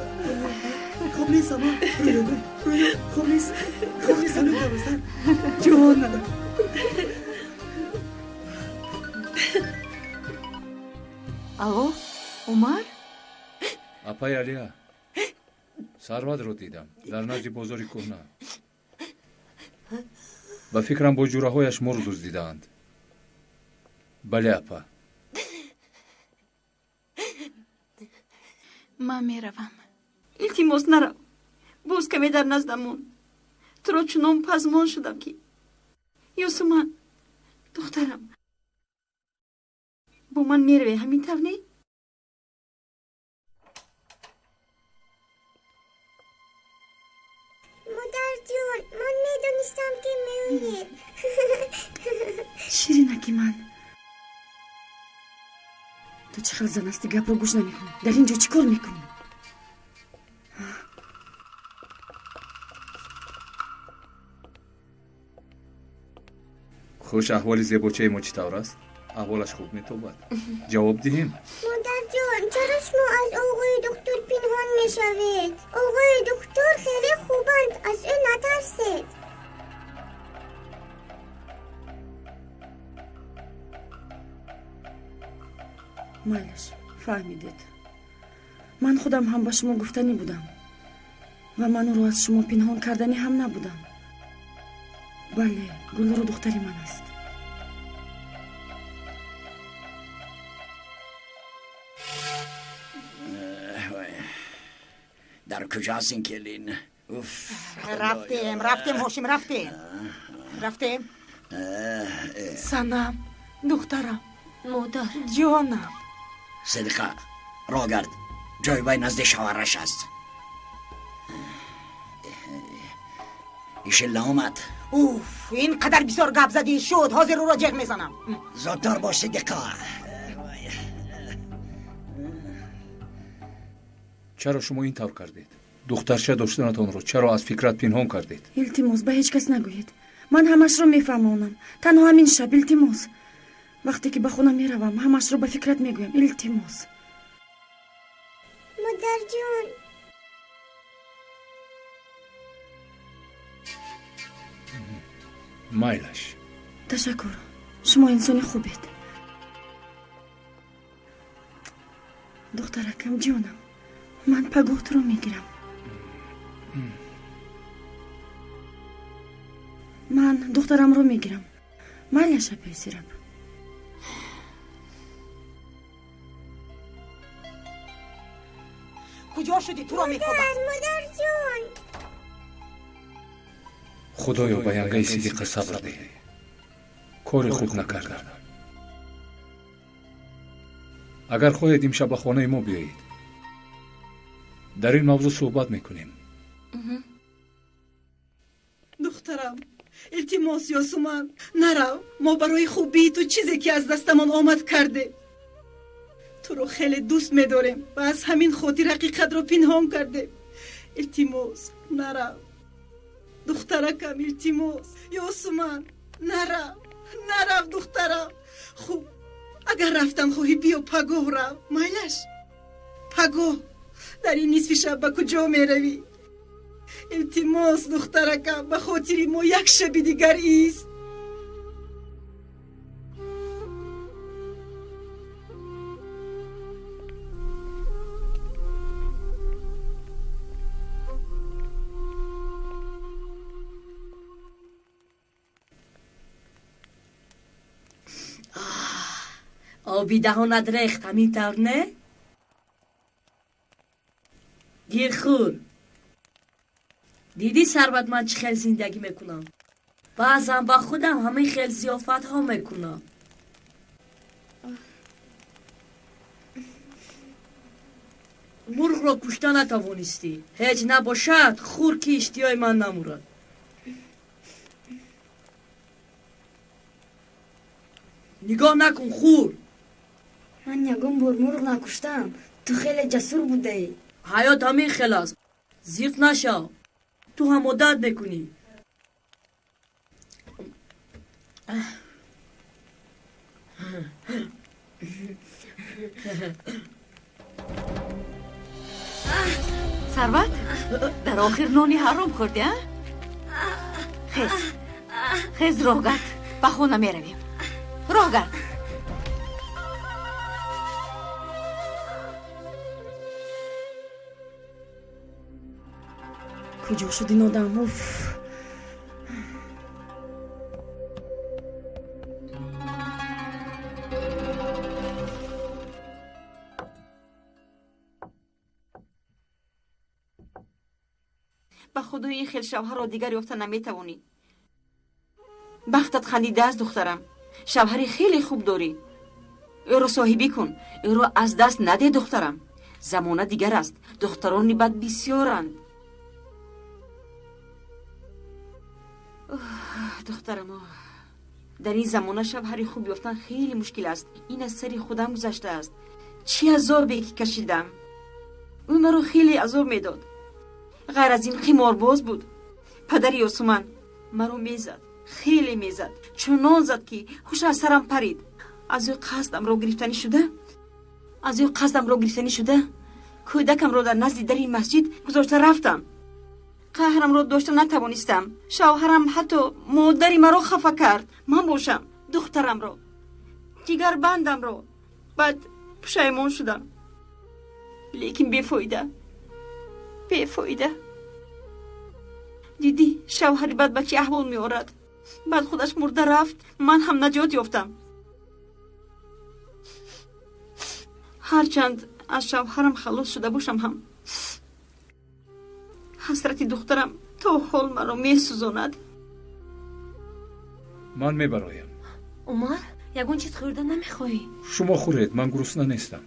Хоб нестам. Рӯё, Рӯё, хоб нест, хоб нестам. Ҷонам. Алло, Умар? Апай Алия, Сарватро дидам дар назди бозори кӯҳна. Ба фикрам бо ҷураҳояш мурғ дуздидаанд. Бале, апа. Ман меравам. Илтимос, нарав. Боз каме дар наздам мон. Туро чунон пазмон шудам ки. Ёсуман, духтарам, бо ман меравӣ, ҳамин тавр не? Модарҷон, ман медонистам, ки меоед. Ширинаки ман. Ту чӣ хел зан ҳастӣ, гапро гӯш намекунӣ? Дар ин ҷо чӣ кор мекунӣ? Хуш, аҳволи зебочаи мо чӣ тавр аст? Аҳволаш хуб метобад. Ҷавоб диҳем. Модарҷон, чаро шумо аз оғои доктор пинҳон мешавед? Оғои доктор хеле хубанд, аз ӯ натарсед. Майлаш, фаҳмидед. Ман худам ҳам ба шумо гуфтанӣ будам ва ман ӯро аз шумо пинҳон карданӣ ҳам набудам. Бале, Гулрӯ духтари ман аст. Дар куҷост ин келин? Уф. Рафтем, рафтем, Ҳошим, рафтем. Рафтем. Санам, духтарам. Модар. Ҷонам. Сидиқа, роҳ гард. Ҷои вай назди шавҳараш аст. Ишил наомад. Уф, ин қадар бисёр гап задӣ, шуд. Ҳозир ӯро ҷеғ мезанам. Зудтар бош, Сидиқа. Чаро шумо ин тавр кардед? Духтарча доштанатонро чаро аз Фикрат пинҳон кардед? Илтимос, ба ҳеҷ кас нагӯед. Ман ҳамашро мефаҳмонам. Танҳо ҳамин шаб, илтимос. Вақте ки ба хона меравам, ҳамашро ба Фикрат мегӯям. Илтимос. Модарҷон. Майлаш. Ташаккур. Шумо инсони хубед. Духтаракам, ҷонам, ман пагоҳ туро мегирам. Ман духтарамро мегирам. Майлаш, апаи Сераб. Куҷо шудӣ? Туро мекобам. Модарҷон. Худоё, ба янгаи Сидиқа сабр деҳ. Кори хуб накардам. Агар хоҳед, имшаб ба хонаи мо биёед. Дар ин мавзӯъ суҳбат мекунем. Духтарам, илтимос, Ёсуман, нарав. Мо барои хубии ту чизе ки аз дастамон омад кардем. Туро хеле дӯст медорем ва аз ҳамин хотир ҳақиқатро пинҳон кардем. Илтимос, нарав. Духтаракам, илтимос, Ёсуман, нарав, нарав, духтарам. Хуб, агар рафтан хоҳӣ, биё пагоҳ рав. Майлаш, пагоҳ. Дар ин нисфи шаб ба куҷо меравӣ? Илтимос, духтаракам, ба хотири мо як шаби дигар ист. Оби даҳонат рехт, ҳамин тавр не? Гир хӯр. Дидӣ, Сарват, ман чӣ хел зиндагӣ мекунам? Баъзан ба худам ҳамин хел зиёфатҳо мекунам. Мурғро кушта натавонистӣ. Ҳеҷ набошад, хӯр, ки иштиёи ман намурад. Нигоҳ накун, хӯр. Ман ягон бор мурғ накуштам. Ту хеле ҷасур будаӣ. Ҳаёт ҳамин хел аст. Зиқ нашав. Ту ҳам одат мекунӣ. Сарват, дар охир нони ҳаром хӯрдӣ, а? Хез, хез, роҳ гард, ба хона меравем. Роҳ гард. Куҷо шуд ин одам? Уф! Ба худои, ин хел шавҳарро дигар ёфта наметавонӣ. Бахтат хандидааст, духтарам. Шавҳари хеле хуб дорӣ. Ӯро соҳибӣ кун, ӯро аз даст наде, духтарам. Замона дигар аст, духтарони бад бисёранд. Духтарам, дар ин замона шавҳари хуб ёфтан хеле мушкил аст. Ин аз сари худам гузаштааст. Чӣ азобе ки кашидам! Ӯ маро хеле азоб медод. Ғайр аз ин қиморбоз буд. Падари Ёсуман маро мезад, хеле мезад, чунон зад, ки ҳуш аз сарам парид. Аз ӯ қасдамро гирифтанӣ шуда, аз ӯ қасдамро гирифтанӣ шуда, кӯдакамро дар назди дари масҷид гузошта рафтам. Қаҳрамро дошта натавонистам. Шавҳарам ҳатто модари маро хафа кард. Ман бошам духтарамро, ҷигарбандамро. Баъд пушаймон шудам, лекин бефоида, бефоида. Дидӣ, шавҳари бад ба чӣ аҳвол меорад? Баъд худаш мурда рафт, ман ҳам наҷот ёфтам. Ҳарчанд аз шавҳарам халос шуда бошам ҳам, ҳасрати духтарам то ҳол маро месӯзонад. Ман мебароям. Умар, ягон чиз хӯрда намехоҳӣ? Шумо хӯред, ман гурусна нестам.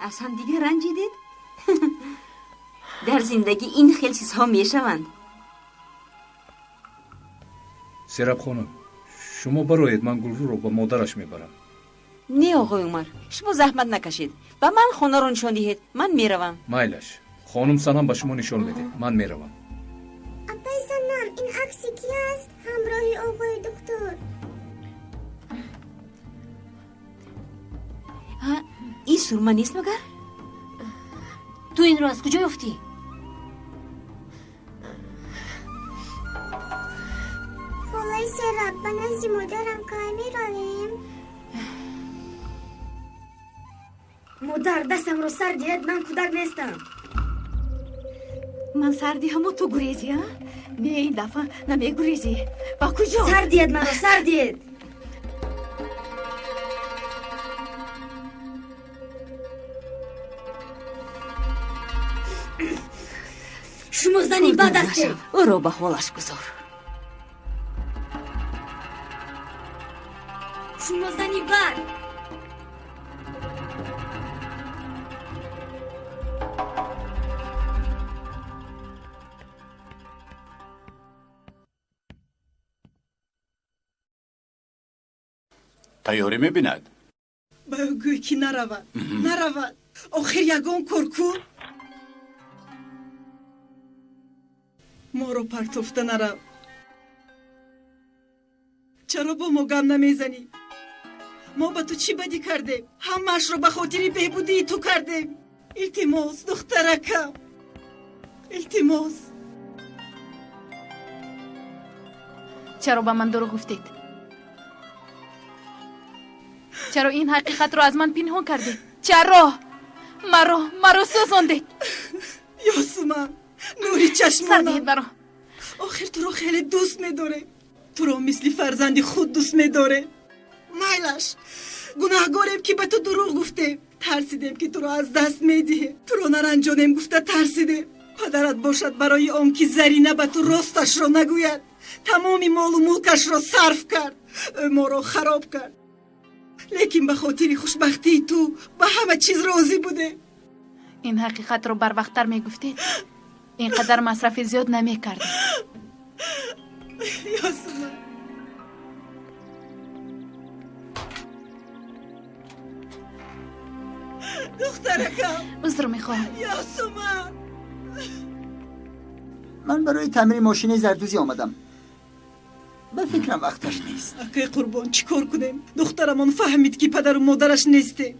Аз ҳамдигар ранҷидед? Дар зиндагӣ ин хел чизҳо мешаванд. Сераб хонум, Шумо бароед, ман Гулрӯро ба модараш мебарам. Не, оғои Умар, шумо заҳмат накашед. Ба ман хонаро нишон диҳед, ман меравам. Майлаш, хонум Санам ба шумо нишон медиҳад, ман меравам. Апаи Санам, ин акси ки аст ҳамроҳи оғои доктор? Ин Сурма нест магар? Ту инро аз куҷо ёфтӣ? Холаи Сераб, ба назди модарам кай меравем? Модар, дастамро сар диҳед, ман кӯдак нестам. Ман сар диҳаму ту гурезӣ, а? Не, ин дафъа намегурезӣ. Ба куҷо? Сар диҳед маро, сар диҳед. Шумо зани бад ҳастед. Ӯро ба ҳолаш гузор. Шумо зани бад. Тайёрӣ мебинад. Ба ӯ гӯй ки наравад, наравад. Охир ягон кор кун. Моро партофта нарав. Чаро бо мо гап намезанӣ? Мо ба ту чӣ бадӣ кардем? Ҳамаашро ба хотири беҳбудии ту кардем. Илтимос, духтаракам, илтимос. Чаро ба ман дурӯғ гуфтед? Чаро ин ҳақиқатро аз ман пинҳон кардед? Чаро маро сӯзондед? Ёсуман, нури чашмонам. Сар диҳед маро. Охир туро хеле дӯст медорем. Туро мисли фарзанди худ дӯст медорем. Майлаш, гунаҳгорем ки ба ту дурӯғ гуфтем. Тарсидем ки туро аз даст медиҳем. Туро наранҷонем гуфта тарсидем. Падарат бошад барои он ки Зарина ба ту росташро нагӯяд. Тамоми молу мулкашро сарф кард. Ӯ моро хароб кард. Лекин ба хотири хушбахтии ту ба ҳама чиз розӣ будем. Ин ҳақиқатро барвақттар мегуфтед, ин қадар масрафи зиёд намекардед. Ёсуман, духтаракам, узр мехоҳам. Ёсуман, ман барои таъмири мошини зардӯзӣ омадам. Ба фикрам вақташ нест. Акай Қурбон, чӣ кор кунем? Духтарамон фаҳмид ки падару модараш нестем.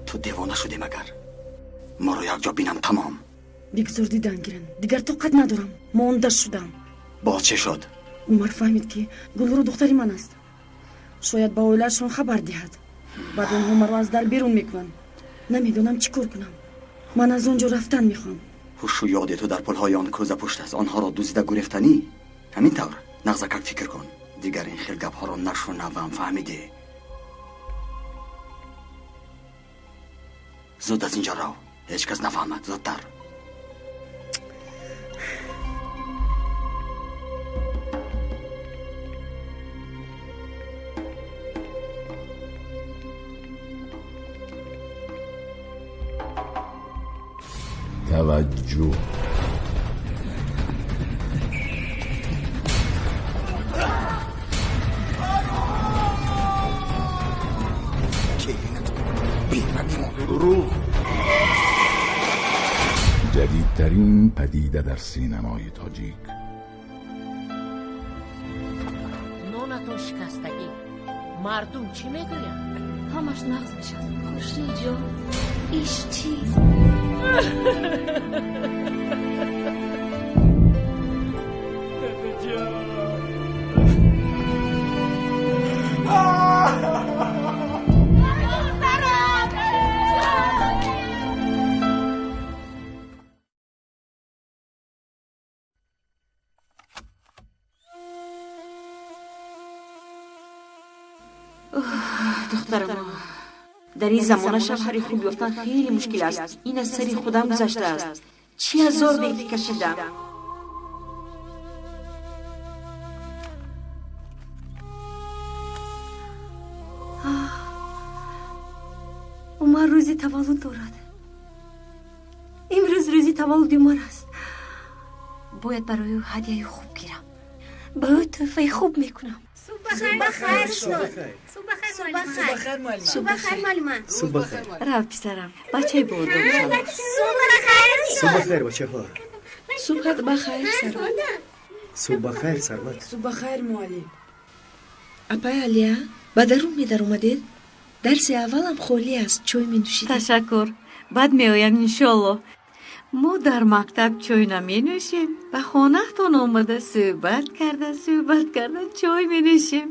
Ту девона шудӣ магар? Моро якҷо бинам тамом. Бигзор дидан гиранд, дигар тоқат надорам. Монда шудам. Боз чӣ шуд? Умар фаҳмид ки Гулрӯ духтари ман аст. Шояд ба оилаашон хабар диҳад. Баъд онҳо маро аз дар берун мекунанд. Намедонам чӣ кор кунам. Ман аз он ҷо рафтан мехоҳам. Ҳушу ёди ту дар пулҳои он кӯза пушт аст. Онҳоро дуздида гурехтанӣ? Ҳамин тавр нағзакак фикр кун. Дигар ин хел гапҳоро нашунавам, фаҳмидӣ? Зуд аз инҷо рав, ҳеҷ кас нафаҳмад. Зудтар. توجه. جدیدترین پدیده در سینمای تاجیک. نونتون شکستگی، مردم چی میگویند؟ همش نغز میشد. خوشی جان، ایش چیز. Духтарам, дар ин замона шавҳари хуб ёфтан хеле мушкил аст. Ин аз сари худам гузаштааст. Чӣ азобе ки кашидам. Умар рӯзи Таваллуд дорад. Имрӯз рӯзи таваллуди Умар аст. Бояд барои ӯ ҳадияи хуб гирам. Ба ӯ тӯҳфаи хуб мекунам. Рав, писарам, бачаи боодоб шав. Субҳ бахайр, бачаҳо. Субҳат бахайр, Сарват. Субҳ бахайр, Сарват. Субҳ бахайр, муаллим. Апай Алия, ба дарун медаромадед? Дарси аввалам холӣ аст, чой менӯшидем. Ташаккур, баъд меоям, иншоалло. Мо дар мактаб чой наменӯшем, ба хонаатон омада суҳбат карда, суҳбат карда чой менӯшем.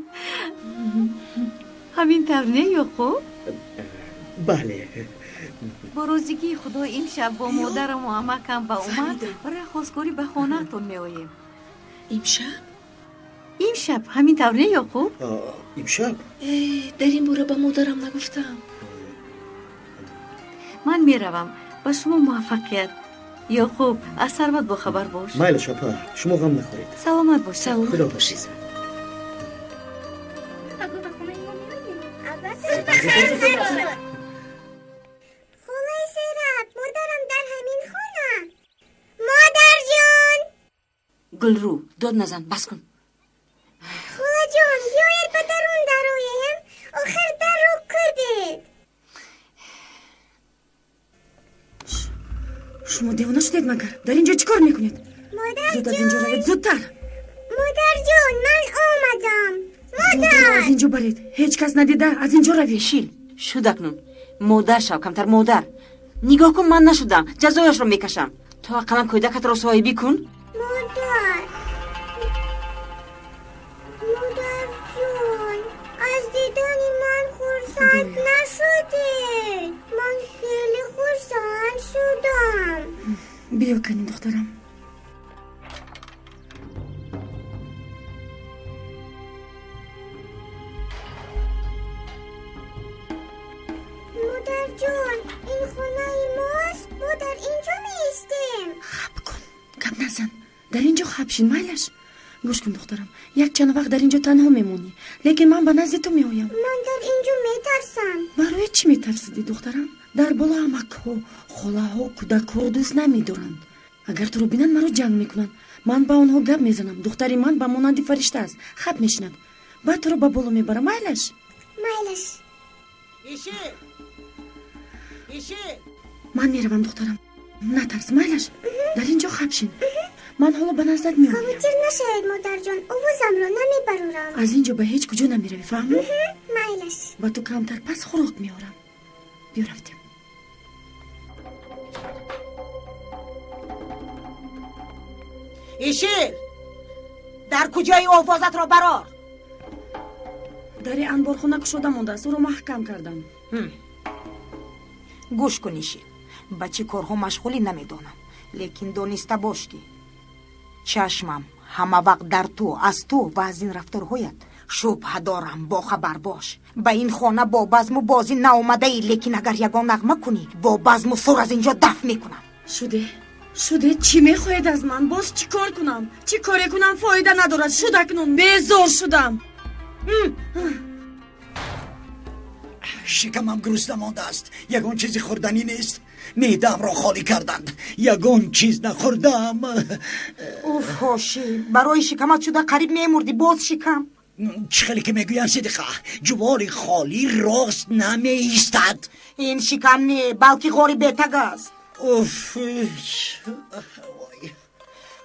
Ҳамин тавр не, Ёқуб? Бале. Бо розигии Худо имшаб бо модараму амакам ба Умар барои хостгорӣ ба хонаатон меоем. Имшаб? Имшаб, ҳамин тавр не, Ёқуб? Имшаб? Дар ин бора ба модарам нагуфтам. Ман меравам. Ба шумо муваффақият. Ёқуб, аз Сарват бохабар бош. Майлаш, апа, шумо ғам нахӯред. Саломат бош. Саломат бошед. Холаи Сераб, модарам дар ҳамин хона. Модарҷон! Гулрӯ, дод назан, бас кун. Холаҷон, биёед ба дарун дароем. Охир дарро кӯбед. Шумо девона шудед магар? Дар ин ҷо чӣ кор мекунед? Зуд аз ин ҷо равед, зудтар. Модарҷон, ман омадам. Модар! Аз ин ҷо баред. Ҳеҷ кас надида, аз ин ҷо равед. Шил, шуд акнун. Модар шав, камтар модар. Нигоҳ кун, ман нашудам, ҷазояшро мекашам. То ақаллан кӯдакатро соҳибӣ кун. Модар, модарҷон, аз дидани ман хурсанд нашудед. Ман хеле хурсанд шудам. Биё кани, духтарам. Модарҷон, ин хонаи мост, мо дар ин ҷо меистем. Хаб кун, гап назан. Дар ин ҷо хаб шин, майлаш. Гӯш кун, духтарам, як чанд вақт дар ин ҷо танҳо мемонӣ, лекин ман ба назди ту меоям. Ман дар ин ҷо метарсам. Барои чӣ метарсидӣ, духтарам? Дар боло амакҳо, холаҳо кӯдакҳоро дӯст намедоранд. Агар туро бинанд, маро ҷанг мекунанд. Ман ба онҳо гап мезанам. Духтари ман ба монанди фаришта аст, хаб мешинад. Баъд туро ба боло мебарам, майлаш? Майлаш. Ман меравам, духтарам. Натарс, майлаш? Дар ин ҷо хаб шин. Ман ҳоло ба наздат меоям. Хавотир нашавед, модарҷон, овозамро намебарорам. Аз ин ҷо ба ҳеҷ куҷо намеравӣ, фаҳмӣ? Майлаш. Ба ту камтар пас хӯрок меорам. Биё, рафтем. Ишир, дар куҷои овозатро барор? Дари анборхона кушода мондааст, ӯро маҳкам кардам. Гӯш кун, Ишир, ба чӣ корҳо машғулӣ намедонам, лекин дониста бош, ки чашмам ҳама вақт дар ту, аз ту ва аз ин рафторҳоят шубҳа дорам. Бохабар бош, ба ин хона бо базму бозӣ наомадаӣ, лекин агар ягон нағма кунӣ, бо базму сур аз ин ҷо дафт мекунам. Шуде, шуде, чӣ мехоҳед аз ман? Боз чӣ кор кунам? Чӣ коре кунам фоида надорад. Шуд акнун, безор шудам. Шикамам гурусна мондааст, ягон чизи хӯрданӣ нест. Меъдаамро холӣ карданд, ягон чиз нахӯрдам. Уф, Ҳошим, барои шикамат шуда қариб мемурдӣ, боз шикам. Чӣ хеле ки мегӯянд, Сидиқа, ҷувори холӣ рост намеистад. Ин шикам не, балки ғори бетаг аст. Уф.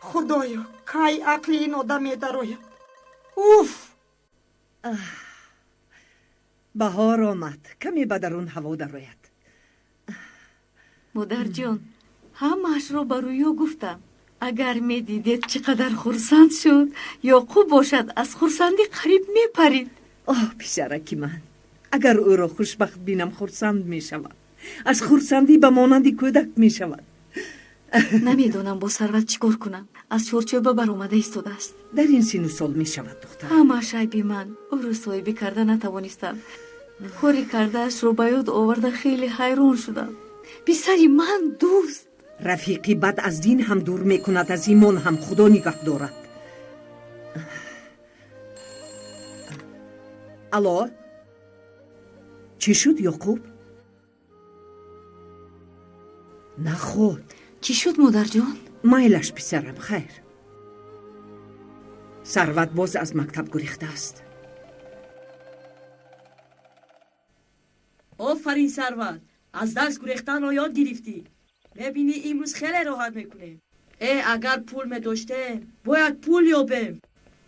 Худоё, кай ақли ин одам медарояд? Уф. Баҳор омад, каме ба дарун ҳаво дарояд. Модарҷон, ҳамаашро ба Рӯё гуфтам. Агар медидед, чӣ қадар хурсанд шуд. Ёқуб бошад, аз хурсандӣ қариб мепарид. Оҳ, писараки ман, агар ӯро хушбахт бинам, хурсанд мешавам. Аз хурсандӣ ба монанди кӯдак мешавад. Намедонам бо Сарват чӣ кор кунам. Аз чорчӯба баромада истодааст. Дар ин сину сол мешавад, духтар. Ҳамааш айби ман. Ӯро соҳибӣ карда натавонистам. Кори кардаашро ба ёд оварда хеле ҳайрон шудам. Писари ман дӯст. Рафиқи бад аз дин ҳам дур мекунад, аз имон ҳам. Худо нигаҳ дорад. Алло, чӣ шуд, Ёқуб? Наход. Чӣ шуд, модарҷон? Майлаш, писарам, хайр. Сарват боз аз мактаб гурехтааст. Офарин, Сарват, аз дарс гурехтанро ёд гирифтӣ. Мебинӣ, имрӯз хеле роҳат мекунем. Э, агар пул медоштем, бояд пул ёбем.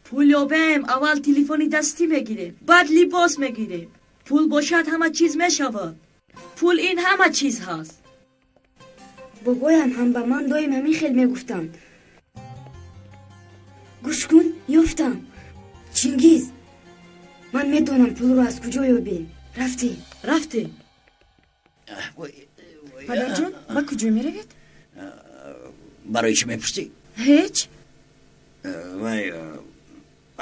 Пул ёбем, аввал телефони дастӣ мегирем, баъд либос мегирем. Пул бошад, ҳама чиз мешавад. Пул ин ҳама чиз ҳаст. Бобоям ҳам ба ман доим ҳамин хел мегуфтанд. Гӯш кун, ёфтам. Чингиз, ман медонам пулро аз куҷо ёбем. Рафтем. Рафтем. Падарҷон, ба куҷо меравед? Барои чӣ мепурсӣ? Ҳеҷ. Вай,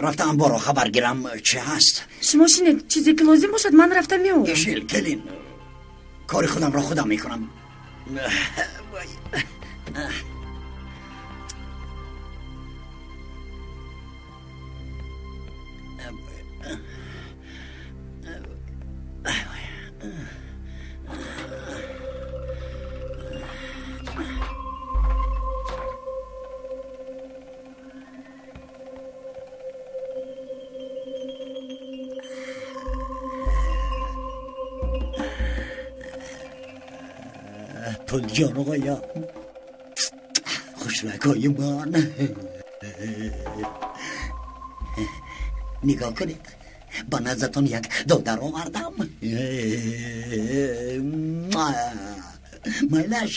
рафта амборро хабар гирам, чӣ ҳаст. Шумо шинед, чизе ки лозим бошад, ман рафта меорам. Шил, келин, кори худамро худам мекунам. Пулҷон, оғоям, хушракҳои ман, нигоҳ кунед, ба наздатон як додар овардам. Майлаш,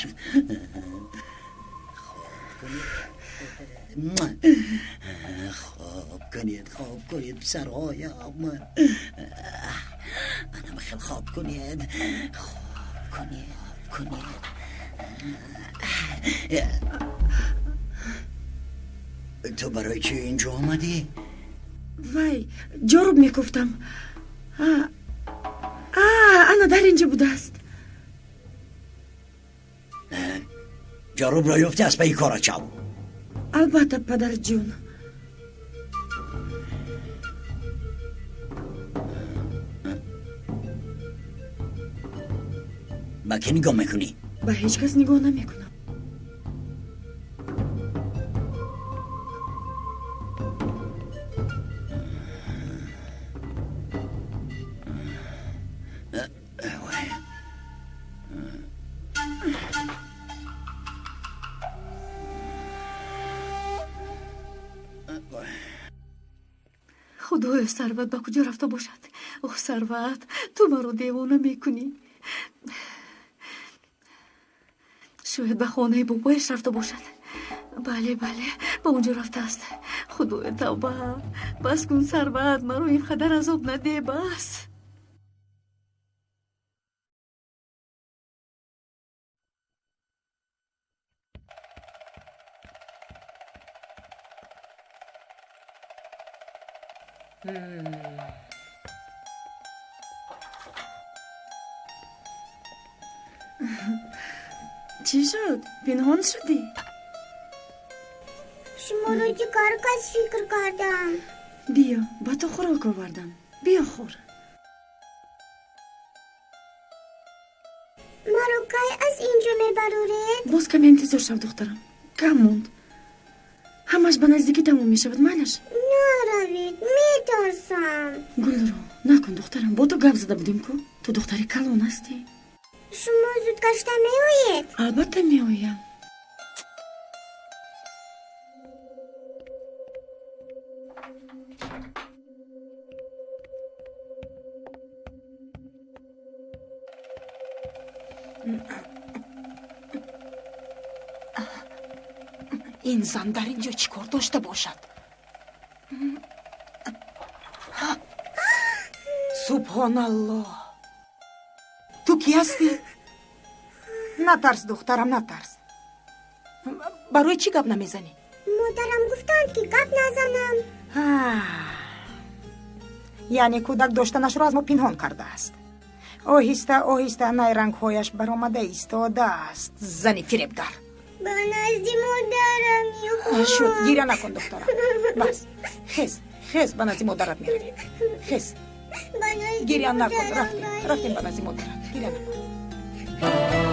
хоб кунед, хоб кунед, писарҳоям, анам хел хоб кунед, хоб кунед, кунед. Ту барои чӣ инҷо омадӣ? Вай, ҷоруб мекуфтам. Ана дар инҷо будааст. Ҷорубро ёфтӣ, аз пайи кора чав. Албатта, падарҷон. Ба кӣ нигоҳ мекунӣ? Ба ҳеҷ кас нигоҳ намекунам. Худоё, Сарват ба куҷо рафта бошад? Оҳ, Сарват, ту маро девона мекунӣ. Шояд ба хонаи бобояш рафта бошад. Бале, бале, ба он ҷо рафтааст. Худоё, тавба, бас кун, Сарват, маро ин қадар азоб надеҳ, бас. Чӣ шуд? Пинҳон шудӣ? Шуморо дигар кас фикр кардам. Биё, ба ту хӯрок овардам. Биё, хӯр. Маро кай аз инҷо мебароред? Боз каме интизор шав, духтарам. Кам монд. Ҳамаш ба наздикӣ тамом мешавад, майлаш? Наравед, метарсам. Гулро, накун, духтарам. Бо ту гап зада будем ку? Ту духтари калон ҳастӣ. Шумо зуд гашта меоед? Албатта меоям. Ин зан дар ин ҷо чӣ кор дошта бошад? Субҳоналлоҳ, ту кӣ ҳастӣ? Натарс, духтарам, натарс. Барои чӣ гап намезанӣ? Модарам гуфтанд, ки гап назанам. Яъне кӯдак доштанашро аз мо пинҳон кардааст. Оҳиста оҳиста найрангҳояш баромада истодааст. Зани фиребгар. Ба назди модарам мехоҳам. Шуд, гиря накун, духтарам, бас. Хез, хез, ба назди модарат меравем. Хез, гиря накун. Рафтем, рафтем ба назди модарат. Гиря накун.